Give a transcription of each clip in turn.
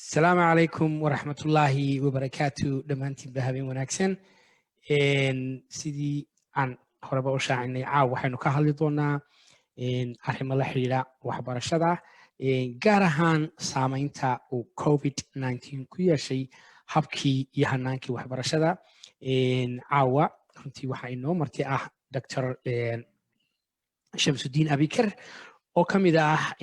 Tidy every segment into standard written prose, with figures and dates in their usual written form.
Asalaamu calaykum waraxmatullaahi wabarakaatu. Dhammaantiinba habeen wanaagsan. Sidii aan horeba u shaacinay, caaw waxaynu ka hadli doonaa arrimo la xidhiidha waxbarashada, gaar ahaan saamaynta uu COVID-19 ku yeeshay habkii iyo hanaankii waxbarashada. Caawa runtii waxaa inoo marti ah Dr. Shamsudiin Abikar, oo ka mid ah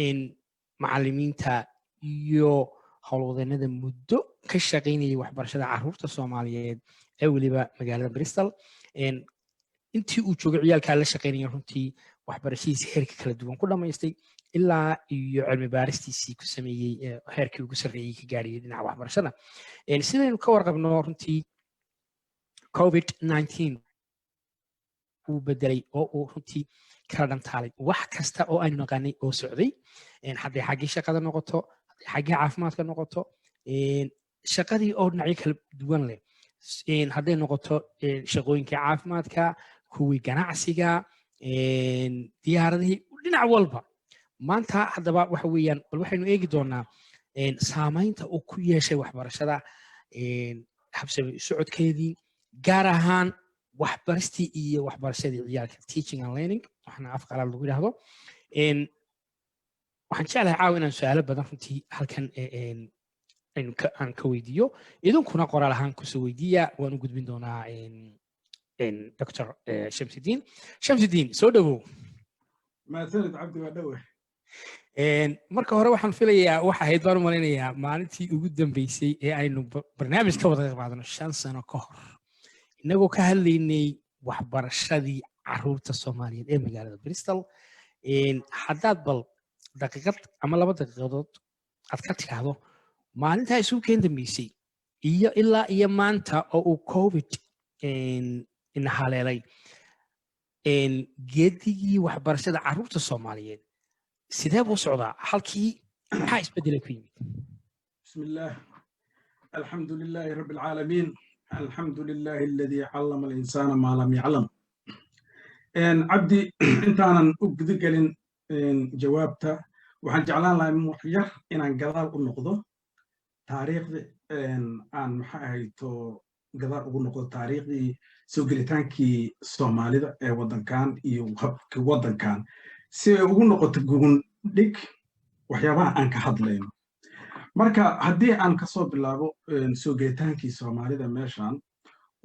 macalimiinta iyo howlwadeenada muddo ka shaqaynayay waxbarashada caruurta Soomaaliyeed ee weliba magaalada Bristol. Intii uu joogay ciyaalkaa la shaqaynaya, runtii waxbarashadiisi heerka kala duwan ku dhamaystay, ilaa iyo cilmi baaristiisii ku sameeyey, heerkii ugu sarreeyey ka gaariyey dhinaca waxbarashada. Sidaynu ka warqabno, runtii COVID-19 uu bedelay oo uu runtii kala dhantaalay wax kasta oo aynu naqaanay oo socday, hadday xaggii shaqada noqoto, hadday xaggii caafimaadka noqoto, shaqadii oo dhinacyo kala duwan leh, hadday noqoto shaqooyinkii caafimaadka, kuwii ganacsiga, diyaaradihii, dhinac walba. Maanta haddaba waxa weeyaan, bal waxaynu eegi doonaa saamaynta uu ku yeeshay waxbarashada, habsami socodkeedii, gaar ahaan waxbaristii iyo waxbarashadii ciyaalka, teaching and learning waxna af qalaad lagu yidhaahdo. Waxaan jeclahay caawa inaan su-aalo badan runtii halkan aan ka weydiiyo, idinkuna qoraal ahaan kusoo weydiiya, waan u gudbin doonaa Dr. Shamsudiin. Shamsudiin, soo dhowow. Mahadsanid, Cabdi, waa dhowe. Marka hore waxaan filayaa, waxa ahayd baan u malaynayaa maalintii ugu dambeysay ee aynu barnaamij ka wada qaadano 5 sano ka hor, inagoo ka hadlaynay waxbarashadii caruurta Soomaaliyeed ee magaalada Bristol. Haddaad bal daqiiqad ama 2 daqiiqadood aad ka tidhaahdo maalintaa isugu keen dambeysay iyo ilaa iyo maanta oo uu COVID ina haleelay, geedigii waxbarashada carruurta Soomaaliyeed sidee buu socdaa? Halkii maxaa isbedelay ku yimid? بسم الله، الحمد لله رب العالمين، الحمد لله الذي علم الإنسان ما لم يعلم. Cabdi, intaanan u gudagelin jawaabta, waxaan jeclaan lahaa wax yar inaan gadaal u noqdo taariikhdii, aan maxaa ahayto, gadaal ugu noqdo taariikhdii soo gelitaankii Soomaalida ee waddankan iyo habkii waddankan, si ay ugu noqoto gugundhig waxyaabaha aan ka hadlayno. Marka haddii aan ka soo bilaabo soo gelitaankii Soomaalida meeshan,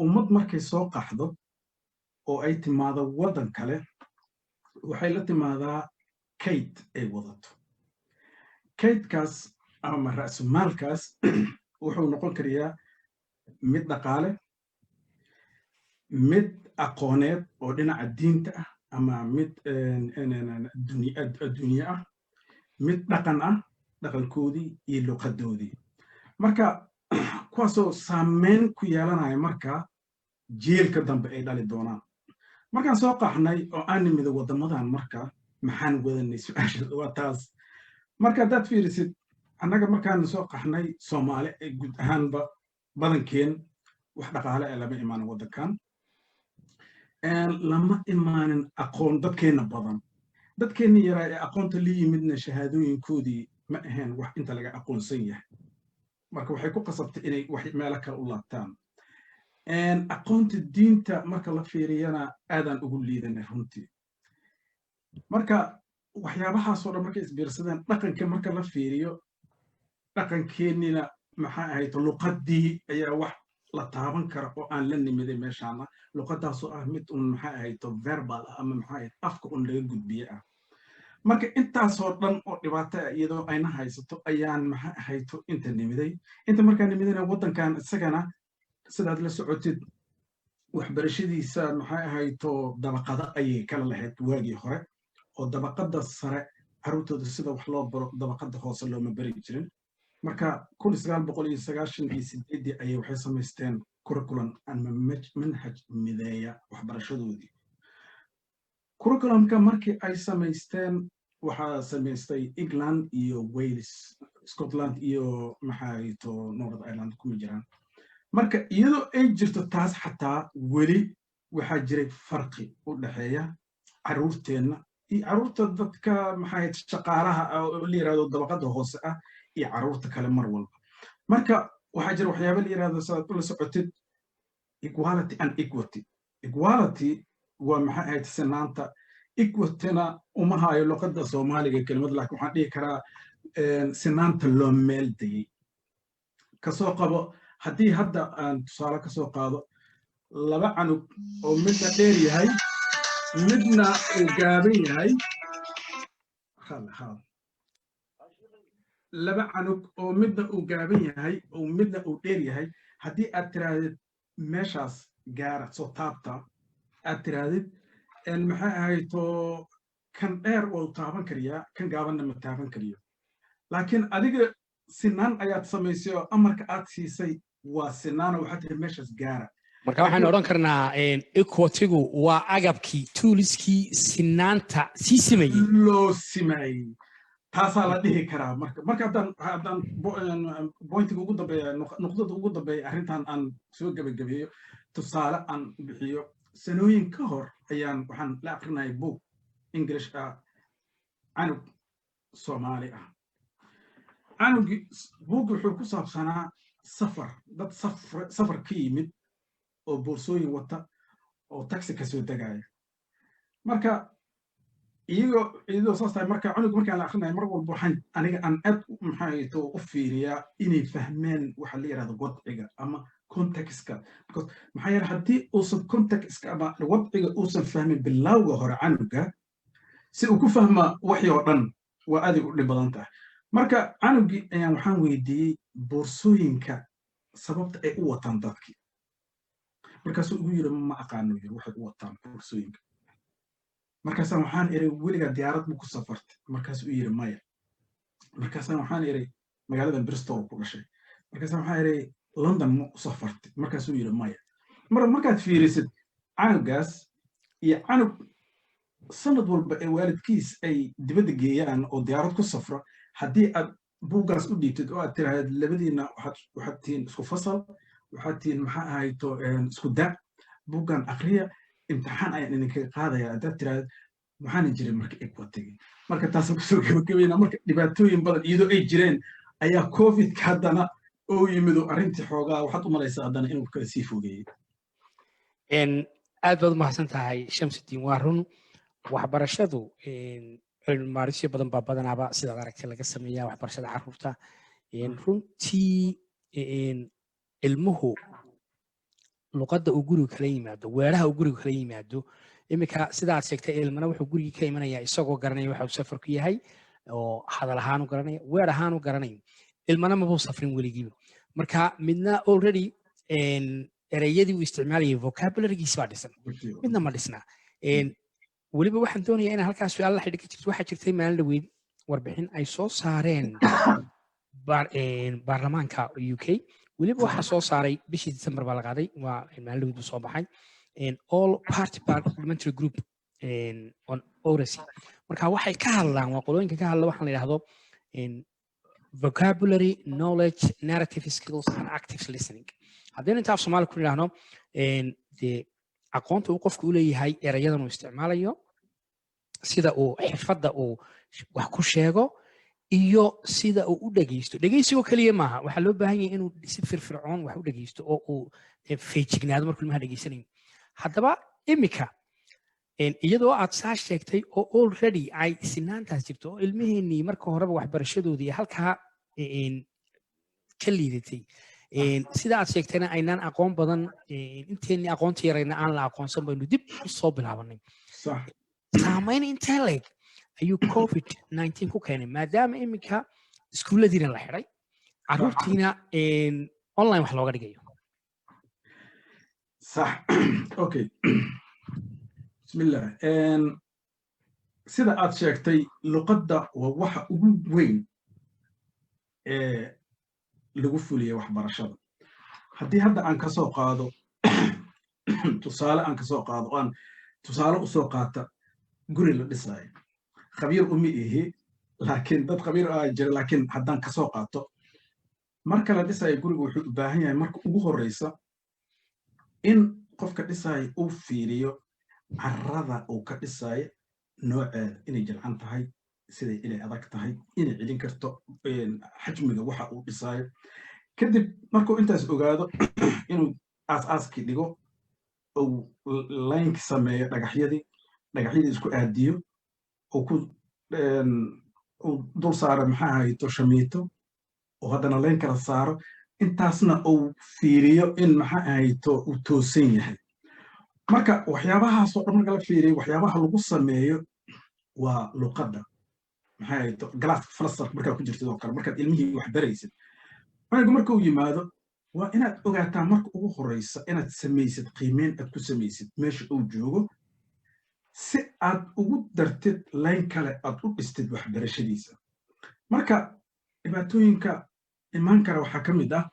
ummad markay soo qaxdo oo ay timaado waddan kale, waxay la timaadaa kayd ay wadato. Kaydkaas ama ra'sumaalkaas wuxuu noqon karayaa mid dhaqaale, mid aqooneed oo dhinaca diinta ah, ama mid adduunye ah, mid dhaqan ah, dhaqankoodii iyo luqadoodii. Marka kuwaasoo saameyn ku yeelanaya marka jiilka dambe ay dhali doonaan. Markaan soo qaxnay oo aan nimido waddamadan, marka maxaan wadanay? Su-aasha waa taas. Marka haddaad fiirisid, annaga markaan soo qaxnay, Soomaali guud ahaanba badankeen wax dhaqaale ee lama imaanin waddankan, lama imaanin aqoon. Dadkeenna badan, dadkeenna yaraa ee aqoonta la yimidna, shahaadooyinkoodii ma ahayn wax inta laga aqoonsan yahay. Marka waxay ku qasabtay inay wax meelo kale u laabtaan. Aqoonta diinta marka la fiiriyana, aadaan ugu liidanay runtii. Marka waxyaabahaasoo dhan markay isbiirsadeen, dhaqanka marka la fiiriyo, dhaqankeennina maxaa ahayd, luqaddii ayaa wax la taaban kara oo aan la nimiday meeshaana, luqaddaasoo ah mid un maxaa ahayto verbal ah, ama maxaa ahayd, afka un laga gudbiye ah. Marka intaasoo dhan oo dhibaato ah iyadoo ayna haysato ayaan maxaa ahayto inta nimiday. Inta markaa nimidayna, waddankan isagana sidaad la socotid, waxbarashadiisa maxaa ahayto dabaqado ayay kala lahayd waagii hore, oo dabaqadda sare carruurtooda sida wax loo baro dabaqadda hoose looma bari jirin. Marka 1998-dii ayay waxay samaysteen curriculum ama manhaj mideeya waxbarashadoodii. Curriculumka markii ay samaysteen, waxaa samaystay England iyo Wales, Scotland iyo maxaayto North Ireland kuma jiraan. Marka iyadoo ay jirto taas, xataa weli waxaa jiray farqi u dhexeeya carruurteenna iyo carruurta dadka maxaa shaqaalaha oo la yirahdo dabaqadda hoose ah iyo carruurta kale mar walba. Marka waxaa jira waxyaaba la yirahdo, saad ula socotid, equality and equity. Equality waa, maxay ahayd, sinaanta. Equityna uma hayo luqadda Soomaaliga kelimad, laakiin waxaan dhihi karaa sinaanta loo meel dayey. Kasoo qabo haddii hadda aan tusaale kasoo qaado laba canug oo midna dheer yahay, midna uu gaaban yahay, laba canug oo midna uu gaaban yahay oo midna uu dheer yahay, haddii aad tiraahdid "Meeshaas gaara, soo taabta," aad tiraahdid, maxay ahayto, kan dheer waa taaban kariyaa, kan gaabanna ma taaban kariyo. Laakiin adiga sinaan ayaad samaysay oo amarka aad siisay waa sinaano, waxaad tiri "Meeshaas gaara." Marka waxaynu odhan karnaa equitygu waa agabkii, toolskii sinaanta sii simayey. Loo simayey, taasaa la dhihi karaa. Marka haddaan pointiga ugu dambeeya, nuqdada ugu dambeeya arrintan aan soo gebagabeeyo, tusaale aan bixiyo. Sanooyin ka hor ayaan waxaan la akrinayay book English ah canug Soomaali ah. Canugii buuggi wuxuu ku saabsanaa safar, dad safar ka yimid oo boorsooyin wata oo taxi ka soo degaya. Marka iyagoo iyadoo saas tahay, marka cunug markaan la akrinayo, mar walba waxaan aniga aan aad, maxay to, u fiiriyaa inay fahmeen waxa la yidhahdo wadciga ama contextka, because maxaa yeele haddii uusan contextka ama wadciga uusan fahmin bilowga hore, canuga si uu ku fahma waxii oo dhan waa adig u dhib badan tahay. Marka canugii ayaan waxaan weydiiyey boorsooyinka sababta ay u wataan dadkii. Markaasuu ugu yiri, "Ma aqaano," yiri, "waxay u wataan boorsooyinka." Markaasaan waxaan iri, "Weligaa diyaarad ma ku safartay?" Markaasuu yiri, "Maya." Markaasaan waxaan iri, magaaladan Bristol ku dhashay. Markaasaan waxaan iri, "London ma u safartay?" Markaasuu yiri, "Maya." Markaad fiirisid canugaas iyo canug sanad walba ee waalidkiis ay dibadda geeyaan oo diyaarad ku safra, haddii aad buuggaas u dhiibtid oo aad tiraahid, "Labadiina waxaad tihiin isku fasal, waxaad tihiin, maxaa ahayto, isku da, buuggan akriya, imtixaan ayaan idinkaga qaadaya," haddaad tiraahid, waxaana jirin marka equity. Marka taasaan kusoo gebagabayna. Marka dhibaatooyin badan iyadoo ay jireen ayaa Covidka haddana oo yimid oo arrintii xoogaa waxaad u malaysaa haddana inuu kala sii fogeeyey. Aad baad u mahadsan tahay, Shamsuddin. Waa run, waxbarashadu cilmi baarisyo badan baa badanaaba, sidaad aragtay, laga sameeyaa waxbarashada carruurta. Runtii ilmuhu luqadda uu guriga kala yimaado, weeraha uu guriga kala yimaado, iminka sidaad sheegtay, ilmana wuxuu gurigii ka imanayaa isagoo garanaya waxa uu safarku yahay oo hadal ahaan u garanaya, weer ahaan u garanayo. Ilmana mabuu safrin weligiiba. Marka midna already ereyadii uu isticmaalayay, vocabularygiis baa dhisan, midna ma dhisna weliba. Waxaan doonayaa inaan halkaas su-aal la xidhi ka jirto. Waxaa jirtay maalin dhaweyd warbixin ay soo saareen baarlamaanka UK. Weliba waxaa soo saaray bishii December baa la qaaday, waa maalin dhaweyd buu soo baxay, All Party Parliamentary Group on Oracy. Marka waxay ka hadlaan, waa qolooyinka ka hadla waxaan la yidhahdo vocabulary knowledge, narrative skills and active listening. Haddaynu inta af Soomaali ku nidhaahno, dee aqoonta uu qofku u leeyahay erayadan uu isticmaalayo, sida uu xirfadda uu wax ku sheego iyo sida uu u dhegeysto. Dhegeysigoo keliya maaha, waxaa loo baahan yahay inuu si firfircoon wax u dhegeysto oo uu feejignaado markuu ilmaha dhegeysanayo. Haddaba imika iyadoo aad saa sheegtay oo already ay sinaantaas jirto oo ilmaheenii marka horeba waxbarashadoodii halkaa ka liidatay, sida aad sheegtayna aynaan aqoon badan, inteennii aqoonta yarayna aan la aqoonsan, baynu dib u soo bilaabanay. Saamayn intee leeg ayuu COVID-19 ku keenay, maadaama iminka iskuulladiina la xidhay, carruurtiina online wax looga dhigayo? Sax, okay, bismillah. Sida aad sheegtay, luqadda waa waxa ugu weyn ee lagu fuliya waxbarashada. Haddii hadda aan ka soo qaado tusaale, aan ka soo qaado oo aan tusaale u soo qaata guri la dhisaayo, khabiir uma ihi, laakiin dad khabiir ah jira, laakiin haddaan ka soo qaato, marka la dhisayo guriga wuxuu u baahan yahay marka ugu horreysa in qofka dhisaayo uu fiiriyo carrada uu ka dhisaayo nooceeda, inay jilcan tahay, siday inay adag tahay, inay celin karto xajmiga waxa uu dhisaayo. Kadib markuu intaas ogaado, inuu aas-aaskii dhigo, uu laynki sameeyo, dhagaxyadii isku aadiyo, uu ku uu dul saaro, maxaa ahayto, shamiito, oo haddana layn kala saaro, intaasna uu fiiriyo in, maxaa ahayto, uu toosan yahay. Marka waxyaabahaasoo dhan marka la fiiriyo, waxyaabaha lagu sameeyo waa luqadda, maxaa ahayto, galaaska fasalka markaad ku jirtid oo kale, markaad ilmihii wax baraysid, cunuga marka uu yimaado, waa inaad ogaataa marka ugu horeysa inaad samaysid qiimeyn, aad ku samaysid meesha uu joogo, si aad ugu dartid layn kale, aad u dhistid waxbarashadiisa. Marka dhibaatooyinka imaan kara waxaa ka mid ah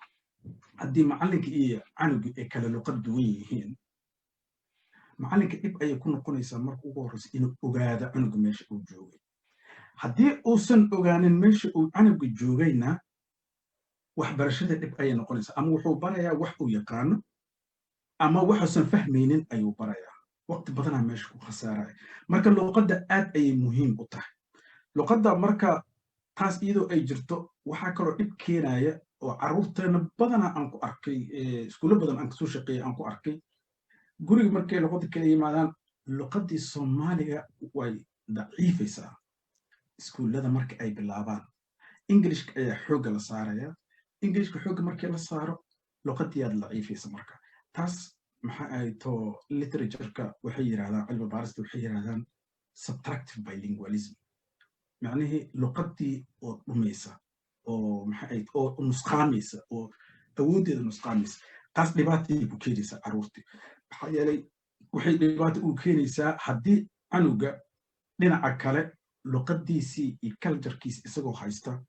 haddii macallinka iyo canugi ay kala luqad duwan yihiin, macallinka dhib ayay ku noqonaysaa marka ugu horreysa inuu ogaado cunuga meesha uu joogay. Haddii uusan ogaanin meesha uu canuga joogayna, waxbarashada dhib ayay noqonaysaa. Ama wuxuu barayaa wax uu yaqaano, ama waxuusan fahmaynin ayuu barayaa, waqti badanaa meesha ku khasaaraya. Marka luqadda aad ayay muhiim u tahay luqadda. Marka taas iyadoo ay jirto, waxaa kaloo dhib keenaya oo carruurteena badanaa aan ku arkay, iskuulo badan aan kasoo shaqeeyay aan ku arkay, guriga markay luqadda kala yimaadaan, luqaddii Soomaaliga way daciifaysaa. Iskuullada marka ay bilaabaan, Englishka ayaa xoogga la saaraya. Englishka xoogga markii la saaro, luqaddii aad daciifaysa. Marka taas, maxaa ahay to, literatureka waxay yidhahdaan, cilmi baarista waxay yidhahdaan subtractive bilingualism, macnihii luqaddii oo dhumaysa, oo maxaa ahayd, oo nusqaamaysa, oo awooddeeda nusqaamaysa. Taas dhibaatay ku keenaysaa carruurtii, maxaa yeelay waxay dhibaato ugu keenaysaa haddii canuga dhinaca kale luqaddiisii iyo culturekiisi isagoo haysta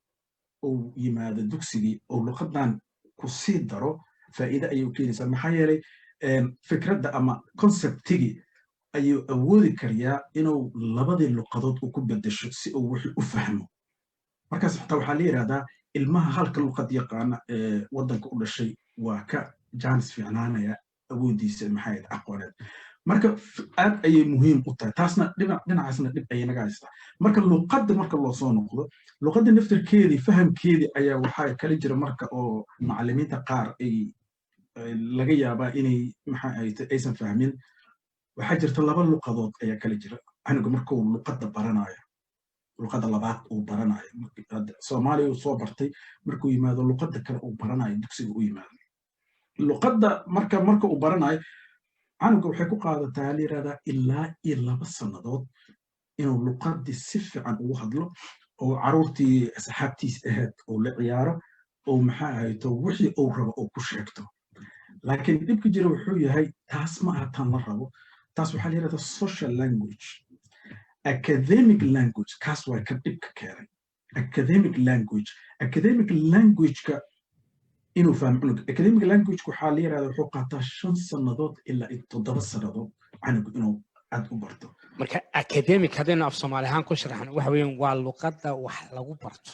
uu yimaado dugsigii oo luqaddan ku sii daro, faa'iide ayay u keenaysaa, maxaa yeelay fikradda ama conceptigii ayuu awoodi karayaa inuu labadii luqadood uu ku beddesho si uu wixii u fahmo. Markaas xataa waxaa la yidhahdaa ilmaha halka luqad yaqaana ee waddanka u dhashay waa ka jaanis fiicnaanaya awooddiisa, maxaa, aqooneed. Marka aad ayay muhiim u tahay taasna. Dhinacaasna dhib ayay naga haystaa. Marka luqadda marka loo soo noqdo, luqadda naftirkeedii fahamkeedii ayaa waxaa kala jira marka oo macallimiinta qaar ay laga yaabaa inay, maxaa ahayte, aysan fahmin. Waxaa jirta laba luqadood ayaa kala jira. Canuga markuu luqadda baranayo, luqadda labaad uu baranayo, Soomaaliya uu soo bartay, markuu yimaado luqadda kale uu baranayo, dugsiga u yimaado, luqadda marka uu baranayo canuga, waxay ku qaadataa, la yirahdaa, ilaa iyo 2 sannadood inuu luqaddii si fiican ugu hadlo, oo carruurtii asxaabtiis ahayd uu la ciyaaro, oo, maxaa ahayto, wixii uu rabo uu ku sheegto. Laakiin dhibka jira wuxuu yahay taas ma aha tan la rabo. Taas waxaa la yirahdaa social language. Academic language, kaas waa ka dhibka keenay. Academic languageka inuu fahmo cunug, academic language waxaa la yirahdaa wuxuu qaataa 5 sannadood ilaa iyo 7 sannadood canug inuu aad u barto. Marka academic haddaynu af Soomaali ahaan ku sharaxno, waxa weeyaan waa luqadda wax lagu barto.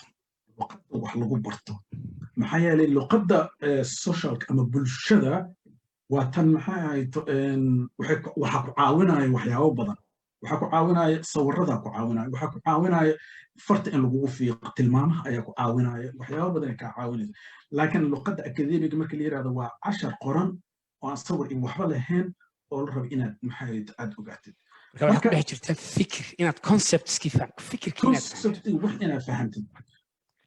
Luqadda wax lagu barto, maxaa yeelay luqadda socialka ama bulshada waa tan, maxaa ahayto, waxaa ku caawinaya waxyaabo badan. Waxaa ku caawinaya sawirada, ku caawinaya, waxaa ku caawinaya farta in lagugu fiiqo, tilmaamaha ayaa ku caawinaya, waxyaabo badan ay kaa caawinaysa. Laakiin luqadda academic marka la yirahdo, waa cashar qoran oo aan sawir iyo waxba lahayn, oo la rabo inaad, maxaa ahayto, aad ogaatid. Marka waxaa ku dhex jirta fikir, inaad conceptskii fikirkii inaad Concept wax inaad fahamtid.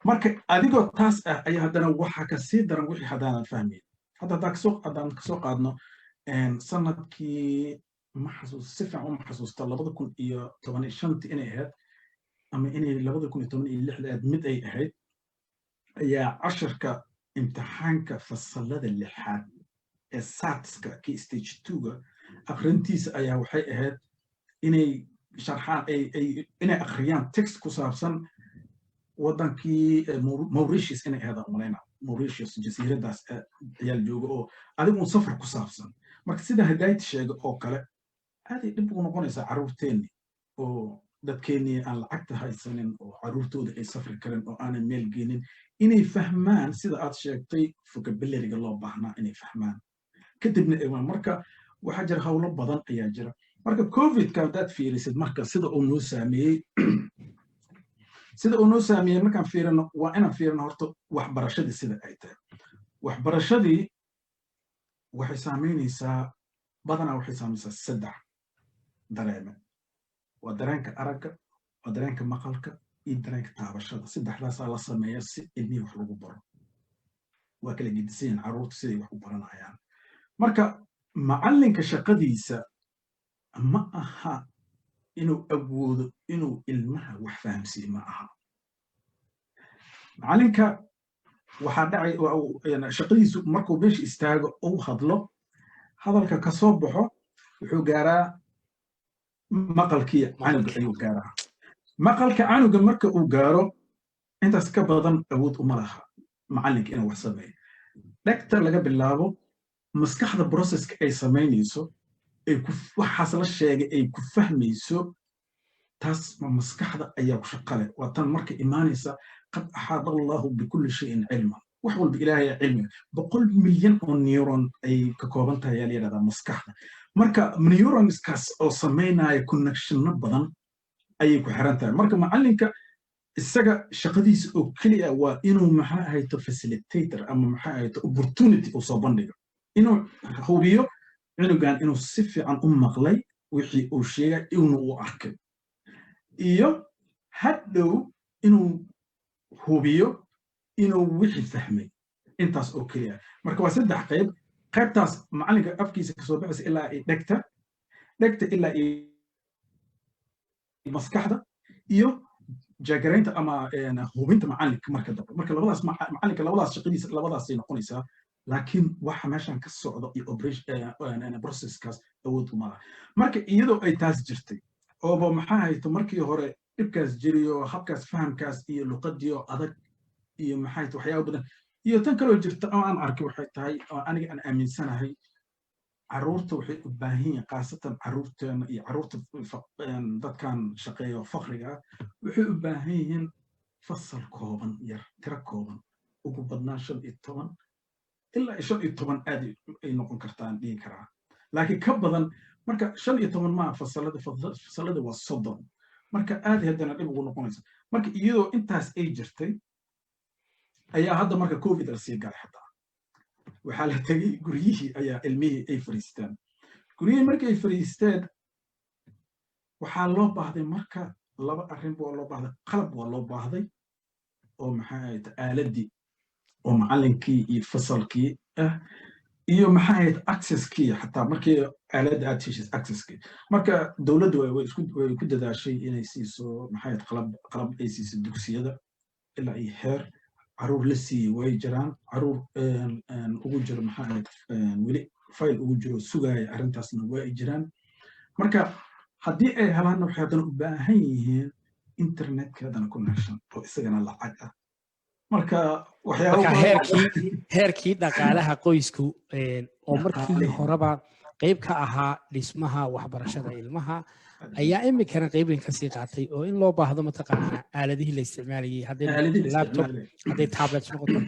Marka adigoo taas ah ayaa haddana waxaa ka sii daran wixii haddaanan fahmayn. Hadda haddaan kasoo qaadno sanadkii, ma xasuus, si fiican uma xasuusta, 2015-tii inay ahayd ama inay 2016-da ahayd, mid ay ahayd, ayaa casharka imtixaanka fasalada lixaad ee SATska kii stage two-ga akrintiisa ayaa waxay ahayd inay sharxaan, inay akhriyaan text ku saabsan waddankii Mauritius inay ahayd aan umalayna, Mauritius jasiiraddaas ciyaal jooga, oo adigu un safar ku saabsan. Marka sida Hadaayt sheega oo kale, aaday dhib ugu noqonaysaa carruurteenni oo dadkeennii aan lacagta haysanin, oo carruurtooda ay safri karin, oo aanan meel geenin, inay fahmaan sida aad sheegtay vocabulary-ga loo baahnaa inay fahmaan. Kadibna marka waxaa jira howlo badan ayaa jira. Marka Covidka haddaad fiirisid, marka sida uu noo saameeyey markaan fiirino, waa inaan fiirino horta waxbarashadii sida ay tahay. Waxbarashadii waxay saamaynaysaa, badanaa waxay saamaysaa saddex dareeme: waa dareenka aragga, waa dareenka maqalka iyo dareenka taabashada. Saddexdaasaa la sameeya si ilmihii wax lagu baro. Waa kala gedisan carruurta siday wax u baranayaan. Marka macallinka shaqadiisa ma aha inuu awoodo inuu ilmaha wax fahamsiiyo, ma aha. Macallinka waxaa dhacay shaqadiisu markuu meesha istaago, uu hadlo, hadalka ka soo baxo wuxuu gaaraa maqalkii canuga ayuu gaaraa. Maqalka canuga marka uu gaaro, intaas ka badan awood uma laha macallinka inuu wax sameeyo. Dhegta laga bilaabo, maskaxda processka ay samaynayso, ay ku waxaas la sheegay ay ku fahmayso, taas maskaxda ayaa ku shaqale. Waa tan marka imaanaysa قد أحاط الله بكل شيء علما. Wax walba Ilaahay cilmiga. 100 milyan oo neuron ay ka kooban tahay ayaa la yidhahdaa maskaxda. Marka neuronskaas oo samaynaya connectionno badan ayay ku xiran tahay. Marka macallinka isaga shaqadiisa oo keliya waa inuu, maxaa ahayto, facilitator ama, maxaa ahayto, opportunity uu soo bandhigo, inuu hubiyo cunugan inuu si fiican u maqlay wixii uu sheegay, inuu u arkay, iyo hadhow inuu hubiyo inuu wixii fahmay. Intaas oo keliya. Marka waa saddex qayb. Qaybtaas macallinka afkiisa kasoo baxaysa ilaa ay dhegta, dhegta ilaa iyo maskaxda, iyo jaagaraynta ama hubinta macallinka marka dambe. Marka labadaas macallinka, labadaas shaqadiisa labadaasay noqonaysaa. Laakiin waxa meeshan ka socdo iyo operation processkaas awood uma laha. Marka iyadoo ay taas jirtay ooba, maxaa hayto, markii hore dhibkaas jiriyo, habkaas fahamkaas iyo luqadii oo adag iyo, maxaa hayto, waxyaaba badan iyo tan kaloo jirta oo aan arkay, waxay tahay oo aniga aan aaminsanahay, carruurta waxay u baahan yihiin, khaasatan carruurteena iyo carruurta dadkan shaqeeya oo faqriga ah, waxay u baahan yihiin fasal kooban yar, tiro kooban, ugu badnaan 15 ilaa 15 aad ay noqon kartaan dhihi karaa, laakiin ka badan marka 15 maa. Fasalada fasalada waa 30, marka aad haddana dhib ugu noqonaysa. Marka iyadoo intaas ay jirtay ayaa hadda marka COVID la sii galay. Xataa waxaa la tegey guryihii ayaa ilmihii ay fariisteen. Guryihii markii ay fariisteen, waxaa loo baahday marka laba arrin waa loo baahday. Qalab waa loo baahday oo, maxaa ahayd, aaladdii oo macallinkii iyo fasalkii ah, iyo, maxaa ahayd, accesskii. Xataa markii aaladda aad heshis, accesskii. Marka dowladdu way ku dadaashay inay siiso, maxaa ahayd, qalab ay siiso dugsiyada ilaa iyo heer. Caruur la siiyey way jiraan, caruur ugu jiro, maxaa ahayd, weli fayl ugu jiro sugaaya arrintaasna way jiraan. Marka haddii ay helaanna, waxay haddana u baahan yihiin internetka haddana connection oo isagana lacag ah. Marka waxyaaba heerkii dhaqaalaha qoysku oo markii horeba qayb ka ahaa dhismaha waxbarashada ilmaha ayaa iminkana qayb weyn kasii qaatay, oo in loo baahdo, mataqaanaa, aaladihii la isticmaalayay, hadday laptop, hadday tablets noqoto,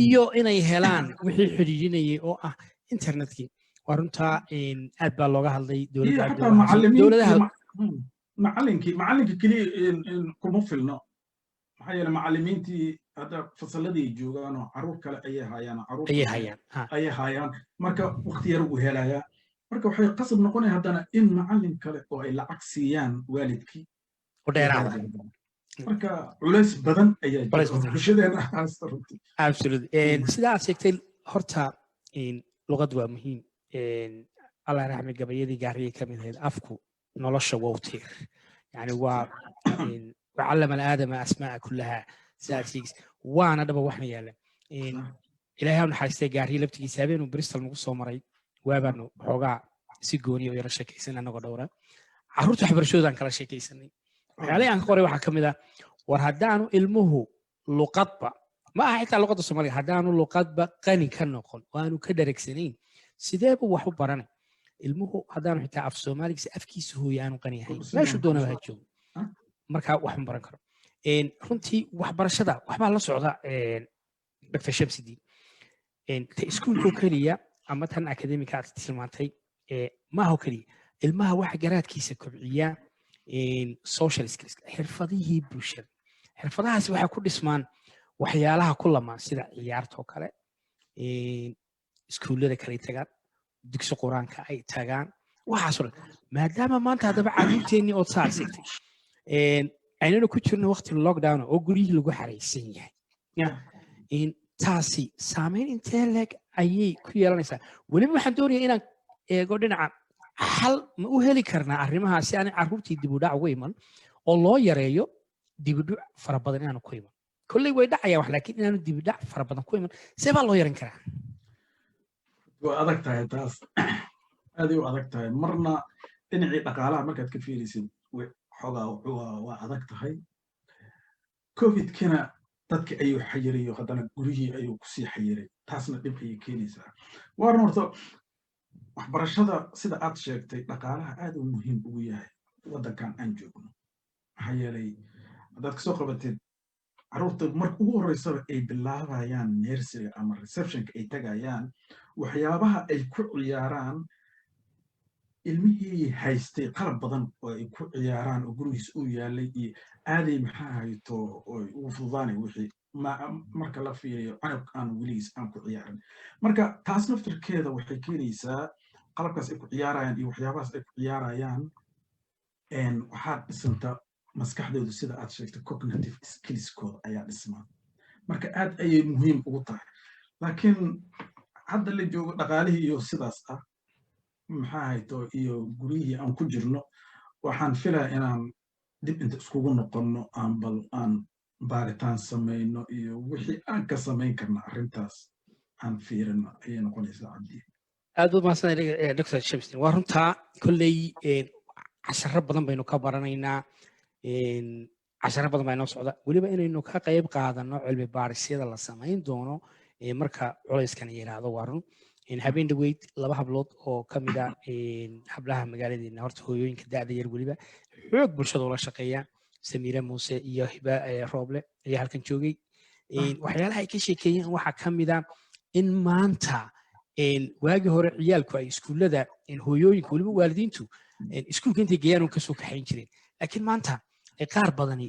iyo inay helaan wixii xidhiidhinayay oo ah internetkii. Waa runtaa, aad baa looga hadlay. Dowladaha Macallinkii keliya kuma filno, maxaa yeele macallimiintii hadda fasaladii joogaan oo carruur kale ayay hayaan. Carruur ayay hayaan. Ayay hayaan. Marka waqti yar uu helayaa. Marka waxay qasab noqonaya haddana in macallin kale oo ay lacag siiyaan waalidkii u dheeraada. Marka culays badan ayaa jira bulshadeena haysta runtii. Absolutely. Sida aad sheegtay, horta luqad waa muhiim. Allah raxmi, gabayadii Gaariyay ka mid ahayd: "Afku nolosha wow tiir." Yani waa وعلم الآدم أسماء كلها. Sidaad sheegis waana dhaba waxna yaala. Ilaahay ha naxariistay Gaariye laftigiisa, habeenuu Bristol nagu soo maray, waabaanu xoogaa si gooniya u yara sheekaysan anagoo dhowra carruurta waxbarashadoodaan kala sheekaysanay. Waxyaalihii aan ka qoray waxaa ka mid ah: war haddaanu ilmuhu luqadba, ma aha xitaa luqadda Soomaaliga, haddaanu luqadba qani ka noqon oo aanu ka dharagsanayn, sidee buu wax u baranay ilmuhu? Haddaanu xitaa af Soomaaligiisa, afkiisa hooye, aanu qani ahayn, meeshuu doonaba ha joogo, markaa wax ma baran karo. Runtii waxbarashada waxbaa la socda, Dr Shamsidiin. Ta iskuulkoo keliya ama tan academica aad tilmaantay maaha oo keliya. Ilmaha waxa garaadkiisa kobciya social skills, xirfadihii bulshada. Xirfadahaasi waxay ku dhismaan waxyaalaha ku lamaan, sida ciyaarta oo kale. Iskuullada kale tagaan, dugsi Qur-aanka ay tagaan, waxaasoo dhan. Maadaama maanta haddaba carruurteennii ood saar sigtay aynana ku jirno waqti lockdown oo guryihii lagu xaraysan yahay, taasi saameyn intee leeg ayay ku yeelanaysaa? Weliba waxaan doonayaa inaan eego dhinaca xal ma u heli karnaa arrimahaa si aanay carruurtii dib u dhac uga iman oo loo yareeyo dibudhac fara badan inaanu ku iman. Kolley way dhacayaan wax, laakiin inaanu dibudhac fara badan ku iman, see baa loo yaran karaa? Waa adag tahay taas, aaday u adag tahay. Marna dhinacii dhaqaalaha markaad ka fiirisid, xoogaa waa adag tahay. Covidkina dadki ayuu xayirayo, haddana gurihii ayuu kusii xayiray, taasna dhib ayay keenaysaa. Waarna horta waxbarashada, sida aad sheegtay, dhaqaalaha aad u muhiim ugu yahay waddankan aan joogno. Maxaa yeelay, haddaad kasoo qabatid carruurta marka ugu horreysaba ay bilaabayaan nurseryga ama receptionka ay tagayaan, waxyaabaha ay ku ciyaaraan, ilmihii haystay qalab badan oo ay ku ciyaaraan oo gurigiis u yaalay iyo aaday maxaa hayto oy ugu fududaanay wixii marka la fiiriyo canug aan weligiis aan ku ciyaarin. Marka taas naftirkeeda waxay keenaysaa qalabkaas ay ku ciyaarayaan iyo waxyaabahaas ay ku ciyaarayaan waxaa dhisanta maskaxdoodu, sida aad sheegtay, cognitive skillskooda ayaa dhismaa. Marka aad ayay muhiim ugu tahay, laakiin hadda la joogo dhaqaalihii iyo sidaas ah, maxaa hayto, iyo guryihii aan ku jirno, waxaan filaya inaan dib inta iskugu noqonno aan bal aan baaritaan samayno iyo wixii aan ka samayn karna arrintaas aan fiirino ayay noqonaysaa, Cabdi. Aad baad mahadsan, Dr Shamsdin. Waa runtaa, kolley casharo badan baynu ka baranaynaa, casharo badan baa inoo socda. Weliba inaynu ka qayb qaadano cilmi baarisyada la samayn doono marka culayskan yidhaahdo. Waa run. Habeen dhaweyd laba hablood oo ka mid a hablaha magaaladeena, horta hooyooyinka da'da yar, weliba xoog bulshada ula shaqeeya, Samiira Muuse iyo Hiba Rooble, ayaa halkan joogay. Waxyaalaha ay ka sheekeeyeen waxaa ka mid a in maanta, waagii hore ciyaalku ay iskuullada hooyooyinka, weliba waalidiintu, iskuulka intay geeyaan un kasoo kaxayn jireen, laakiin maanta ay qaar badani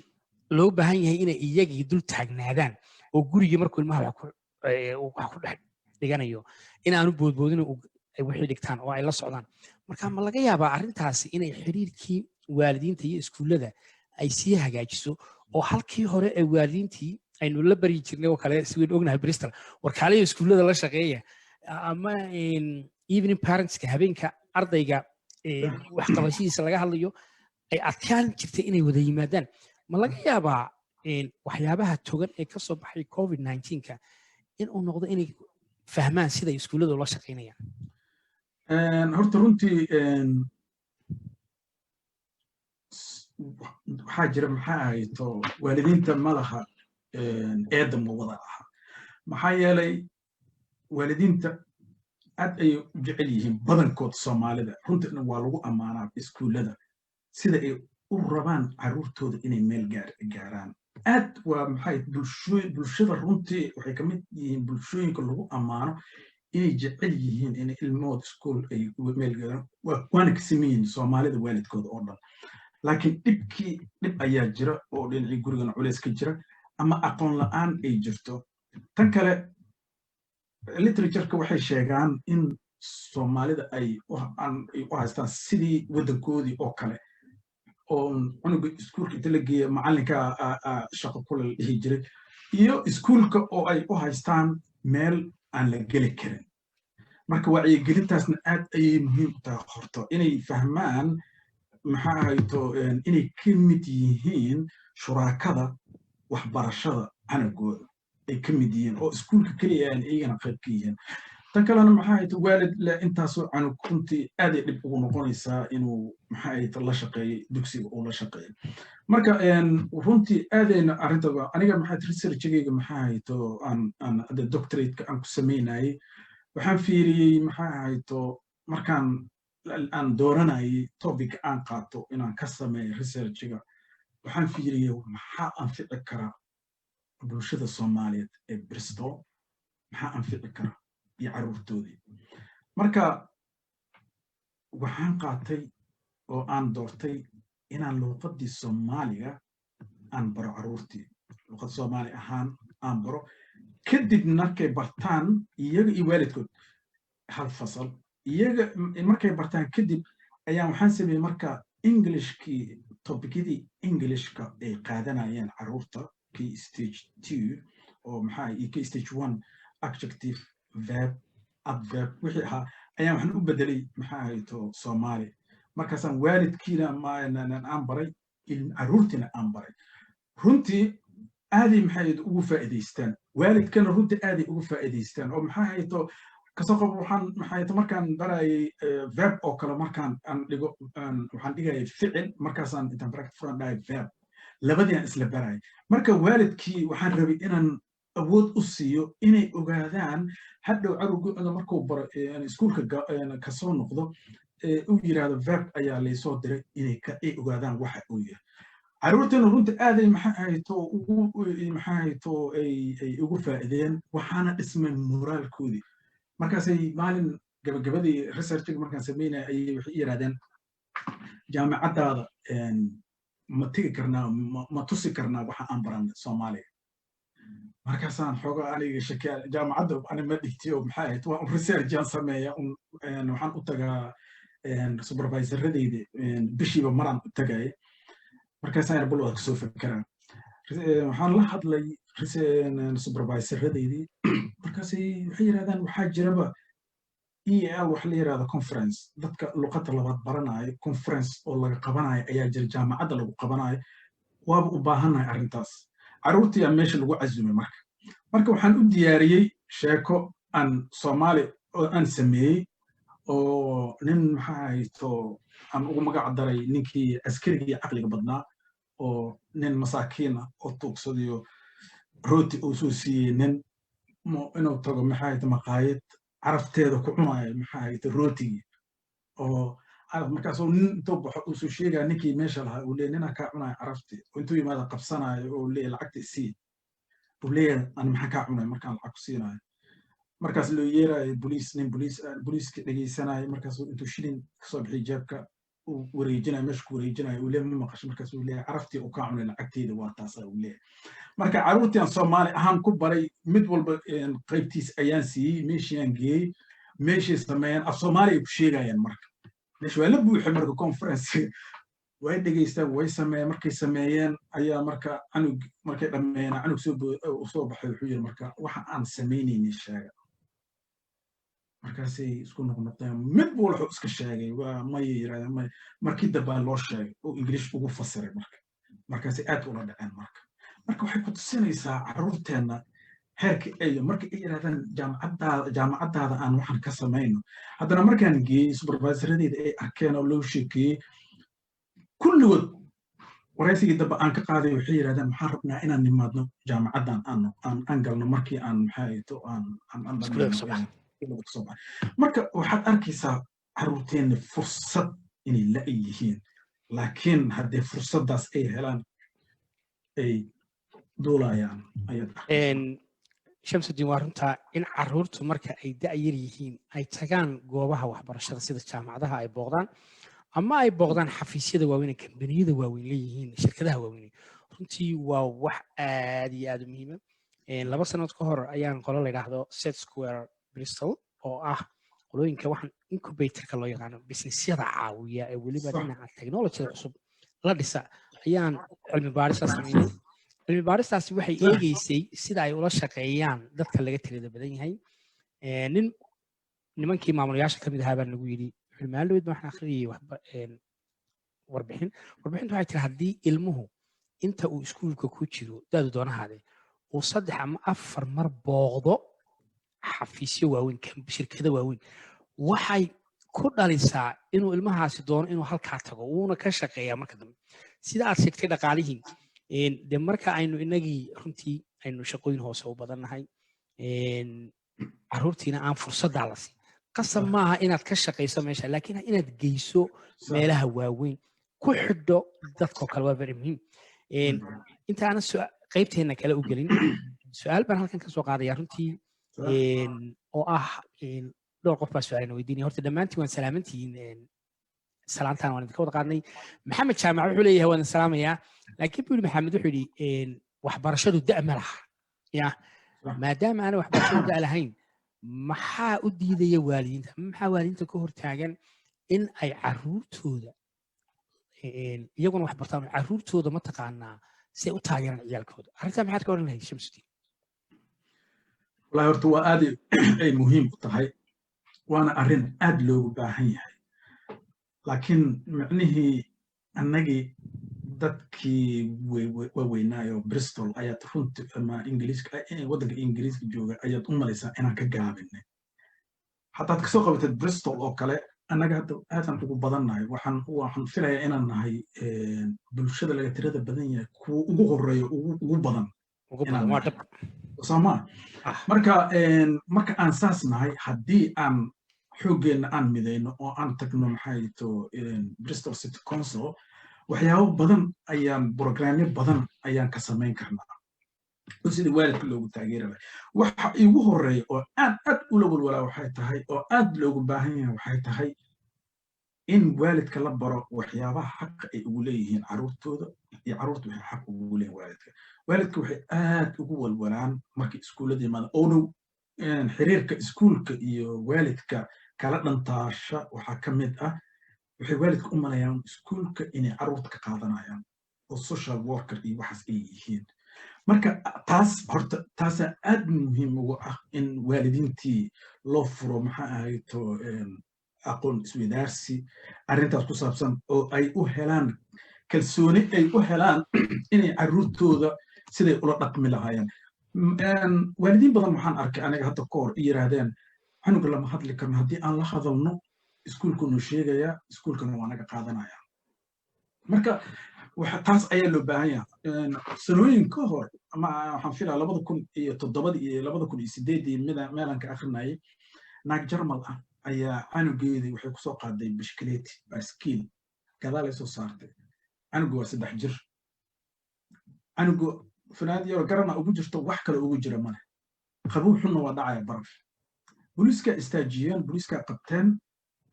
loo baahan yahay inay iyagii dul taagnaadaan oo gurigii markuu ilmaha wax ku dhex dhiganayo inaanu boodboodin, wixii dhigtaan oo ay la socdaan. Marka ma laga yaabaa arrintaasi inay xiriirkii waalidiinta iyo iskuullada ay sii hagaajiso, oo halkii hore ee waalidiintii aynu la baryi jirnay oo kale, si weyn ognahay Bristol, warkaaliya iskuullada la shaqeeya, ama evening parentska, habeenka ardayga waxqabashadiisa laga hadlayo, ay adkaan jirtay inay wada yimaadaan? Ma laga yaabaa waxyaabaha togan ee kasoo baxay COVID 19ka in uu noqdo inay fahmaan sida iskuullada ula shaqaynayaan? Horta runtii waxaa jira, maxaa ahayto, waalidiinta ma laha eedda, ma wada aha. Maxaa yeelay, waalidiinta aad ayay u jecel yihiin badankood Soomaalida, runtiina waa lagu ammaanaa iskuullada sida ay u rabaan carruurtooda inay meel gaaraan. Aad waa maxay bulshada runtii waxay ka mid yihiin bulshooyinka lagu ammaano inay jecel yihiin inay ilmahooda iskuul ay meel gaaraan. Waana ka siman yihiin Soomaalida waalidkooda oo dhan, laakiin dhibkii dhib ayaa jira oo dhinacii gurigana culays ka jira ama aqoon la'aan ay jirto. Tan kale, literatureka waxay sheegaan in Soomaalida ay u haystaan sidii waddankoodii oo kale, oo cunuga iskuulka inta la geeya macallinka shaqo kule la dhihi jiray, iyo iskuulka oo ay u haystaan meel aan la geli karin. Marka wacyigelintaasna aad ayay muhiim u tahay, horto inay fahmaan, maxaa ahayto, inay ka mid yihiin shuraakada waxbarashada canugooda ay ka mid yihiin, oo iskuulka keliya aan iyagana qayb ka yihiin. Tan kalena, maxaa ahayto, waalid le intaasoo canug runtii aaday dhib ugu noqonaysaa inuu, maxaa ahayto, la shaqeeyo dugsiga uu la shaqeeyo. Marka runtii aadayna arrintaba aniga, maxaa researchgayga, maxaa ahayto, aan hadda doctorateka aan ku samaynayay, waxaan fiiriyey, maxaa ahayto, markaan aan dooranayay topic aan qaato inaan ka sameeyo researchiga, waxaan fiiriyey maxaa anfici kara bulshada Soomaaliyeed ee Bristol, maxaa anfici kara iyo carruurtoodii. Marka waxaan qaatay oo aan doortay inaan luuqaddii Soomaaliga aan baro carruurtii, luuqad Soomaali ahaan aan baro. Kadib markay bartaan iyaga iyo waalidkood hal fasal, iyaga markay bartaan kadib ayaan waxaan sameeyey marka Englishkii, topicyadii Englishka ay qaadanayeen carruurta Key Stage 2 oo maxaa iyo Key Stage 1, adjective, verb, adverb wixii ahaa ayaan waxaan u bedelay, maxaa ahayto, Soomaali. Markaasaan waalidkiina aan baray, carruurtiina aan baray. Runtii aaday, maxay ugu faa'iidaystaan waalidkana, runtii aaday ugu faa'iidaystaan. Oo maxaa hayto, kasoo qabo, waxaan, maxay hayto, markaan barayay verb oo kale, markaan aan dhigo, waxaan dhigayay ficil, markaasaan intaan bracket furan dhahay verb, labadii aan isla barayay. Marka waalidkii waxaan rabay inaan awood u siiyo inay ogaadaan hadhow carruurkooda markuu baro, iskuulka kasoo noqdo, uu yidhaahdo "verb ayaa laysoo diray", inay ay ogaadaan waxa uu yahay. Carruurtana runta aaday, maxaa hayto, ugu, maxaa hayto, ay ugu faa'iideen. Waxaana dhismay moraalkoodii. Markaasay maalin gabagabadii researchiga markaan sameynaya ayay waxay yidhahdeen: "Jaamacaddaada ma tegi karnaa? Ma tusi karnaa waxa aan baranay Soomaaliya?" Markaasaan xoogaa aniga shakiya, jaamacadda ani ma dhigti oo, maxaa ahayd, waa un research aan sameeya un. Waxaan u tagaa supervisoradeyda, bishiiba maraan u tagay. Markaasaan bal waa kasoo fekeraa. Waxaan la hadlay supervisoradeydii. Markaasay waxay yidhahdaan waxaa jiraba EAL wax la yidhahdo, conference dadka luqadda labaad baranayo, conference oo laga qabanayo ayaa jira, jaamacadda lagu qabanayo. Waaba u baahannahay arrintaas. Carruurtii aa meesha lagu casumay. Marka waxaan u diyaariyey sheeko aan Soomaali oo aan sameeyey, oo nin, maxaa hayto, aan ugu magac daray ninkii askarigii caqliga badnaa, oo nin masaakiin ah oo tuugsadayo rooti uu soo siiyey, nin inuu tago, maxaa hayto, maqaayad carafteeda ku cunayo, maxaa hayto, rootigii oo markaasuu nin intuu baxo uu soo sheegaya ninkii meesha lahaa, uu leeyahy: "Ninaa kaa cunaya caraftii." Oo intuu yimaada qabsanayo oo leeyahy: "Lacagta isii." Uu leeyahay: "Ani maxaan kaa cunay markaan lacag ku siinayo?" Markaas loo yeerayo boliis, nin boliis, boliiska dhegeysanayo. Markaasuu intuu shilin kasoo bixiy jeebka uu wareejinayo, meesha ku wareejinayo, uu leeyahay: "Ma maqasho?" Markaas uu leeyahay: "Caraftii uu kaa cunay lacagteeda waa taasaa," uu leeyahay. Marka carruurtii aan Soomaali ahaan ku baray, mid walba qaybtiis ayaan siiyey, meeshii aan geeyey, meeshay sameeyeen, af Soomaali ay ku sheegayaan. Marka meesha waa la buuxay. Marka conference way dhegeystaan, way sameeyeen. Markay sameeyeen ayaa marka canug, markay dhammeeyeen, canug soo baxay, wuxuu yidhi: "Marka waxa aan samaynaynin sheega." Markaasay isku noqnoqdeen, mid buu wuxuu iska sheegay, waa maya yirahdeen, maya. Markii dambaa loo sheegay oo English ugu fasiray. Markaasay aad ula dhaceen. Marka waxay ku tusinaysaa carruurteenna heerka ay marka ay yidhahdaan jaamacaddaada aan waxaan ka samayno. Haddana markaan geeyey, supervisoradeeda ay arkeen oo loo sheekeeyey, kulligood waraysigii dambe aan ka qaaday waxay yidhahdeen: "Waxaan rabnaa inaan nimaadno jaamacaddan, aan galno markii aan, maxaa aan aan kasoo baxay." Marka waxaad arkaysaa carruurteenna fursad inay la yihiin, laakiin haddii fursaddaas ay helaan ay duulayaan ayaad. Shamsuddin, waa runtaa in carruurtu marka ay da' yar yihiin ay tagaan goobaha waxbarashada sida jaamacadaha, ay booqdaan ama ay booqdaan xafiisyada waaweyn ee kambaniyada waaweyn leeyihiin, shirkadaha waaweyn, runtii waa wax aad iyo aad u muhiima. 2 sanad ka hor ayaan qolo la yidhaahdo SETsquared Bristol, oo ah qolooyinka waxaan incubatorka loo yaqaano, businessyada caawiya ee weliba dhinaca technologyada cusub la dhisa, ayaan cilmi baadhis la samaynay. Cilmi baadhistaasi waxay eegeysay sida ay ula shaqeeyaan dadka laga tirada badan yahay. Nin nimankii maamulayaasha kamid ahaa baa nagu yidhi, wuxuu maalin dhaweyd waxaan akhriyay warbixin. Warbixintu waxay tiri haddii ilmuhu inta uu iskuulka ku jiro, daadu doonahaade, uu 3 ama 4 mar booqdo xafiisyo waaweyn, shirkado waaweyn, waxay ku dhalisaa inuu ilmahaasi doono inuu halkaa tago, wuuna ka shaqeeyaa marka dambe. Sida aad sheegtay, dhaqaalihii de marka aynu inagii runtii aynu shaqooyin hoose u badannahay, carruurtiina aan fursaddaa la siin. Qasab maaha inaad ka shaqayso meesha, laakiin inaad geyso meelaha waaweyn, ku xidho dadkoo kale, waa very muhiim. Inta aanan qaybteenna kale u gelin, su-aal baan halkan ka soo qaadaya runtii, oo ah dhowr qof baa su-aalina weydiinaya. Horta dhammaantiin waan salaamantihiin, salaantaan waan idinka wada qaadnay. Maxamed Jaamac wuxuu leeyahay: "Waan salaamayaa." Laakiin buu yidhi, Maxamed wuxuu yidhi: "Waxbarashadu da' ma laha ya." Maadaama aanay waxbarashadu da' lahayn, maxaa u diidaya waalidiinta? Maxaa waalidiinta ka hortaagan in ay caruurtooda iyaguna wax bartaan oo caruurtooda, mataqaanaa, si ay u taageeraan ciyaalkooda? Arrintaa maxaad ka oran lahayd, Shamsudiin? Wallahi, horta waa aad ay muhiim u tahay, waana arrin aad loogu baahan yahay. Laakiin micnihii annagii dadkii waaweynaayo Bristol ayaad runti ama Ingiliiska, waddanka Ingiriiska jooga, ayaad u malaysaa inaan ka gaabinay. Haddaad kasoo qabatid Bristol oo kale, annaga hadda aadan ugu badannahay. Waxaan filayaa inaan nahay bulshada laga tirada badan yahay kuwa ugu horeeya, ugu badan. Sooma? Marka aan saas nahay, haddii aan xooggeenna aan midayno oo aan tagno, maxay to, Bristol City Council, waxyaabo badan ayaan, programyo badan ayaan ka samayn karnaa oo sida waalidka loogu taageeri lahay. Waxa igu horeeya oo aan aad ula walwalaa waxay tahay, oo aad loogu baahan yahay waxay tahay, in waalidka la baro waxyaabaha xaqa ay ugu leeyihiin carruurtooda iyo carruurta waxay xaq ugu leeyihin waalidka. Waalidka waxay aad ugu walwalaan markay iskuullada yimaadaan oo dhow xiriirka iskuulka iyo waalidka kala dhantaasha. Waxaa ka mid ah, waxay waalidka u malayaan iskuulka inay carruurta ka qaadanayaan oo social worker iyo waxaas ay yihiin. Marka taas horta taasaa aad muhiim ugu ah, in waalidiintii loo furo, maxaa ahayto, aqoon isweydaarsi arrintaas ku saabsan, oo ay u helaan kalsooni, ay u helaan inay carruurtooda siday ula dhaqmi lahaayeen. Waalidiin badan waxaan arkay aniga hadda ka hor yiraahdeen, "Canuga lama hadli karno. Haddii aan la hadalno, iskuulkanu sheegayaa, iskuulkana waa naga qaadanaya." Marka taas ayaa loo baahan yahay. Sanooyin ka hor, ama waxaan filaa 2007-dii iyo 2008-dii, mida meelaan ka akrinayay, naag Jarmal ah ayaa canugeedii waxay kusoo qaaday bishkileeti, baaskiil, gadaalay soo saartay. Canugu waa 3 jir. Canugu funaanad yaro garana ugu jirto, wax kale ugu jira male. Qabow xunna waa dhacaya, baraf. Booliiskaa istaajiyeen, booliiskaa qabteen.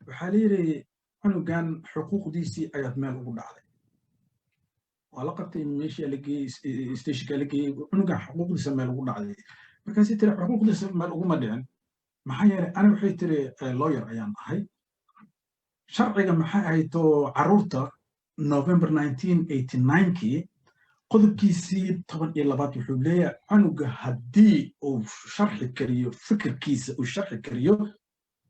Waxaa la yidhi, "Canugan xuquuqdiisii ayaad meel ugu dhacday." Waa la qabtay, meeshii la geeyey, stationka la geeyey. "Cunugan xuquuqdiisa meel ugu dhacday." Markaasay tiri, "Xuquuqdiisa meel uguma dhicin. Maxaa yeelay, ani," waxay tiri, "lawyer ayaan ahay. Sharciga, maxay ahayto, carruurta, November 1989kii, qodobkiisii 12aad wuxuu leeyahay, canuga haddii uu sharxi kariyo fikirkiisa, uu sharxi kariyo,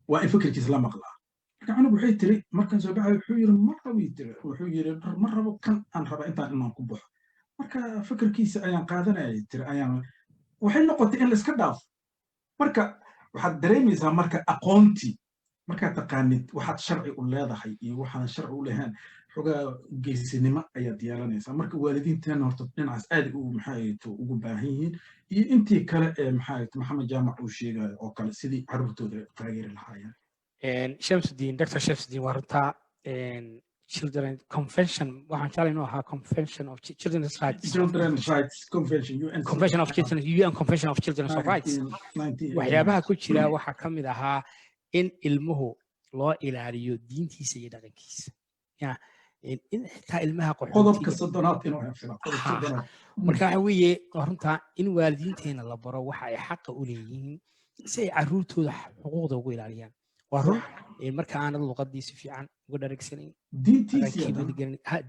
waa in fikirkiisa la maqlaa." Marka canug, waxay tiri, markaan soo baxay, wuxuu yiri, "Ma rabo," tiri. Wuxuu yiri, "Ma rabo kan, aan raba intaan inaan ku baxo." Marka fikirkiisa ayaan qaadanayay, tiri, ayaan waxay noqotay in laiska dhaafo. Marka waxaad dareemaysaa, marka aqoontii markaad taqaanid waxaad sharci u leedahay iyo waxaadan sharci u lahayn, xogaa geesinimo ayaad yeelanaysaa. Marka waalidiinteena horta dhinacaas aad u, maxaa, ugu baahan yihiin, iyo intii kale ee, maxaa, Maxamed Jaamac uu sheegayo oo kale, sidii carruurtooda ay u taageeri lahaayeen. Shamsuddin, Dr Shamsuddin, waa runtaa. Children Convention, waxaan jeclay inuu ahaa Convention of Children's Rights. Children Rights Convention, UN. Convention of Children, UN Convention of Children's Rights. Waxyaabaha ku jira waxaa ka mid ahaa in ilmuhu loo ilaaliyo diintiisa iyo dhaqankiisa, ya in xitaa ilmaha Qodobka 30aad inuu. Marka waxa weeye runtaa in waalidiinteena la baro waxa ay xaqa u leeyihiin si ay carruurtooda xuquuqda ugu ilaaliyaan. Waa run, marka aanad luqadii si fiican uga dharagsanayn,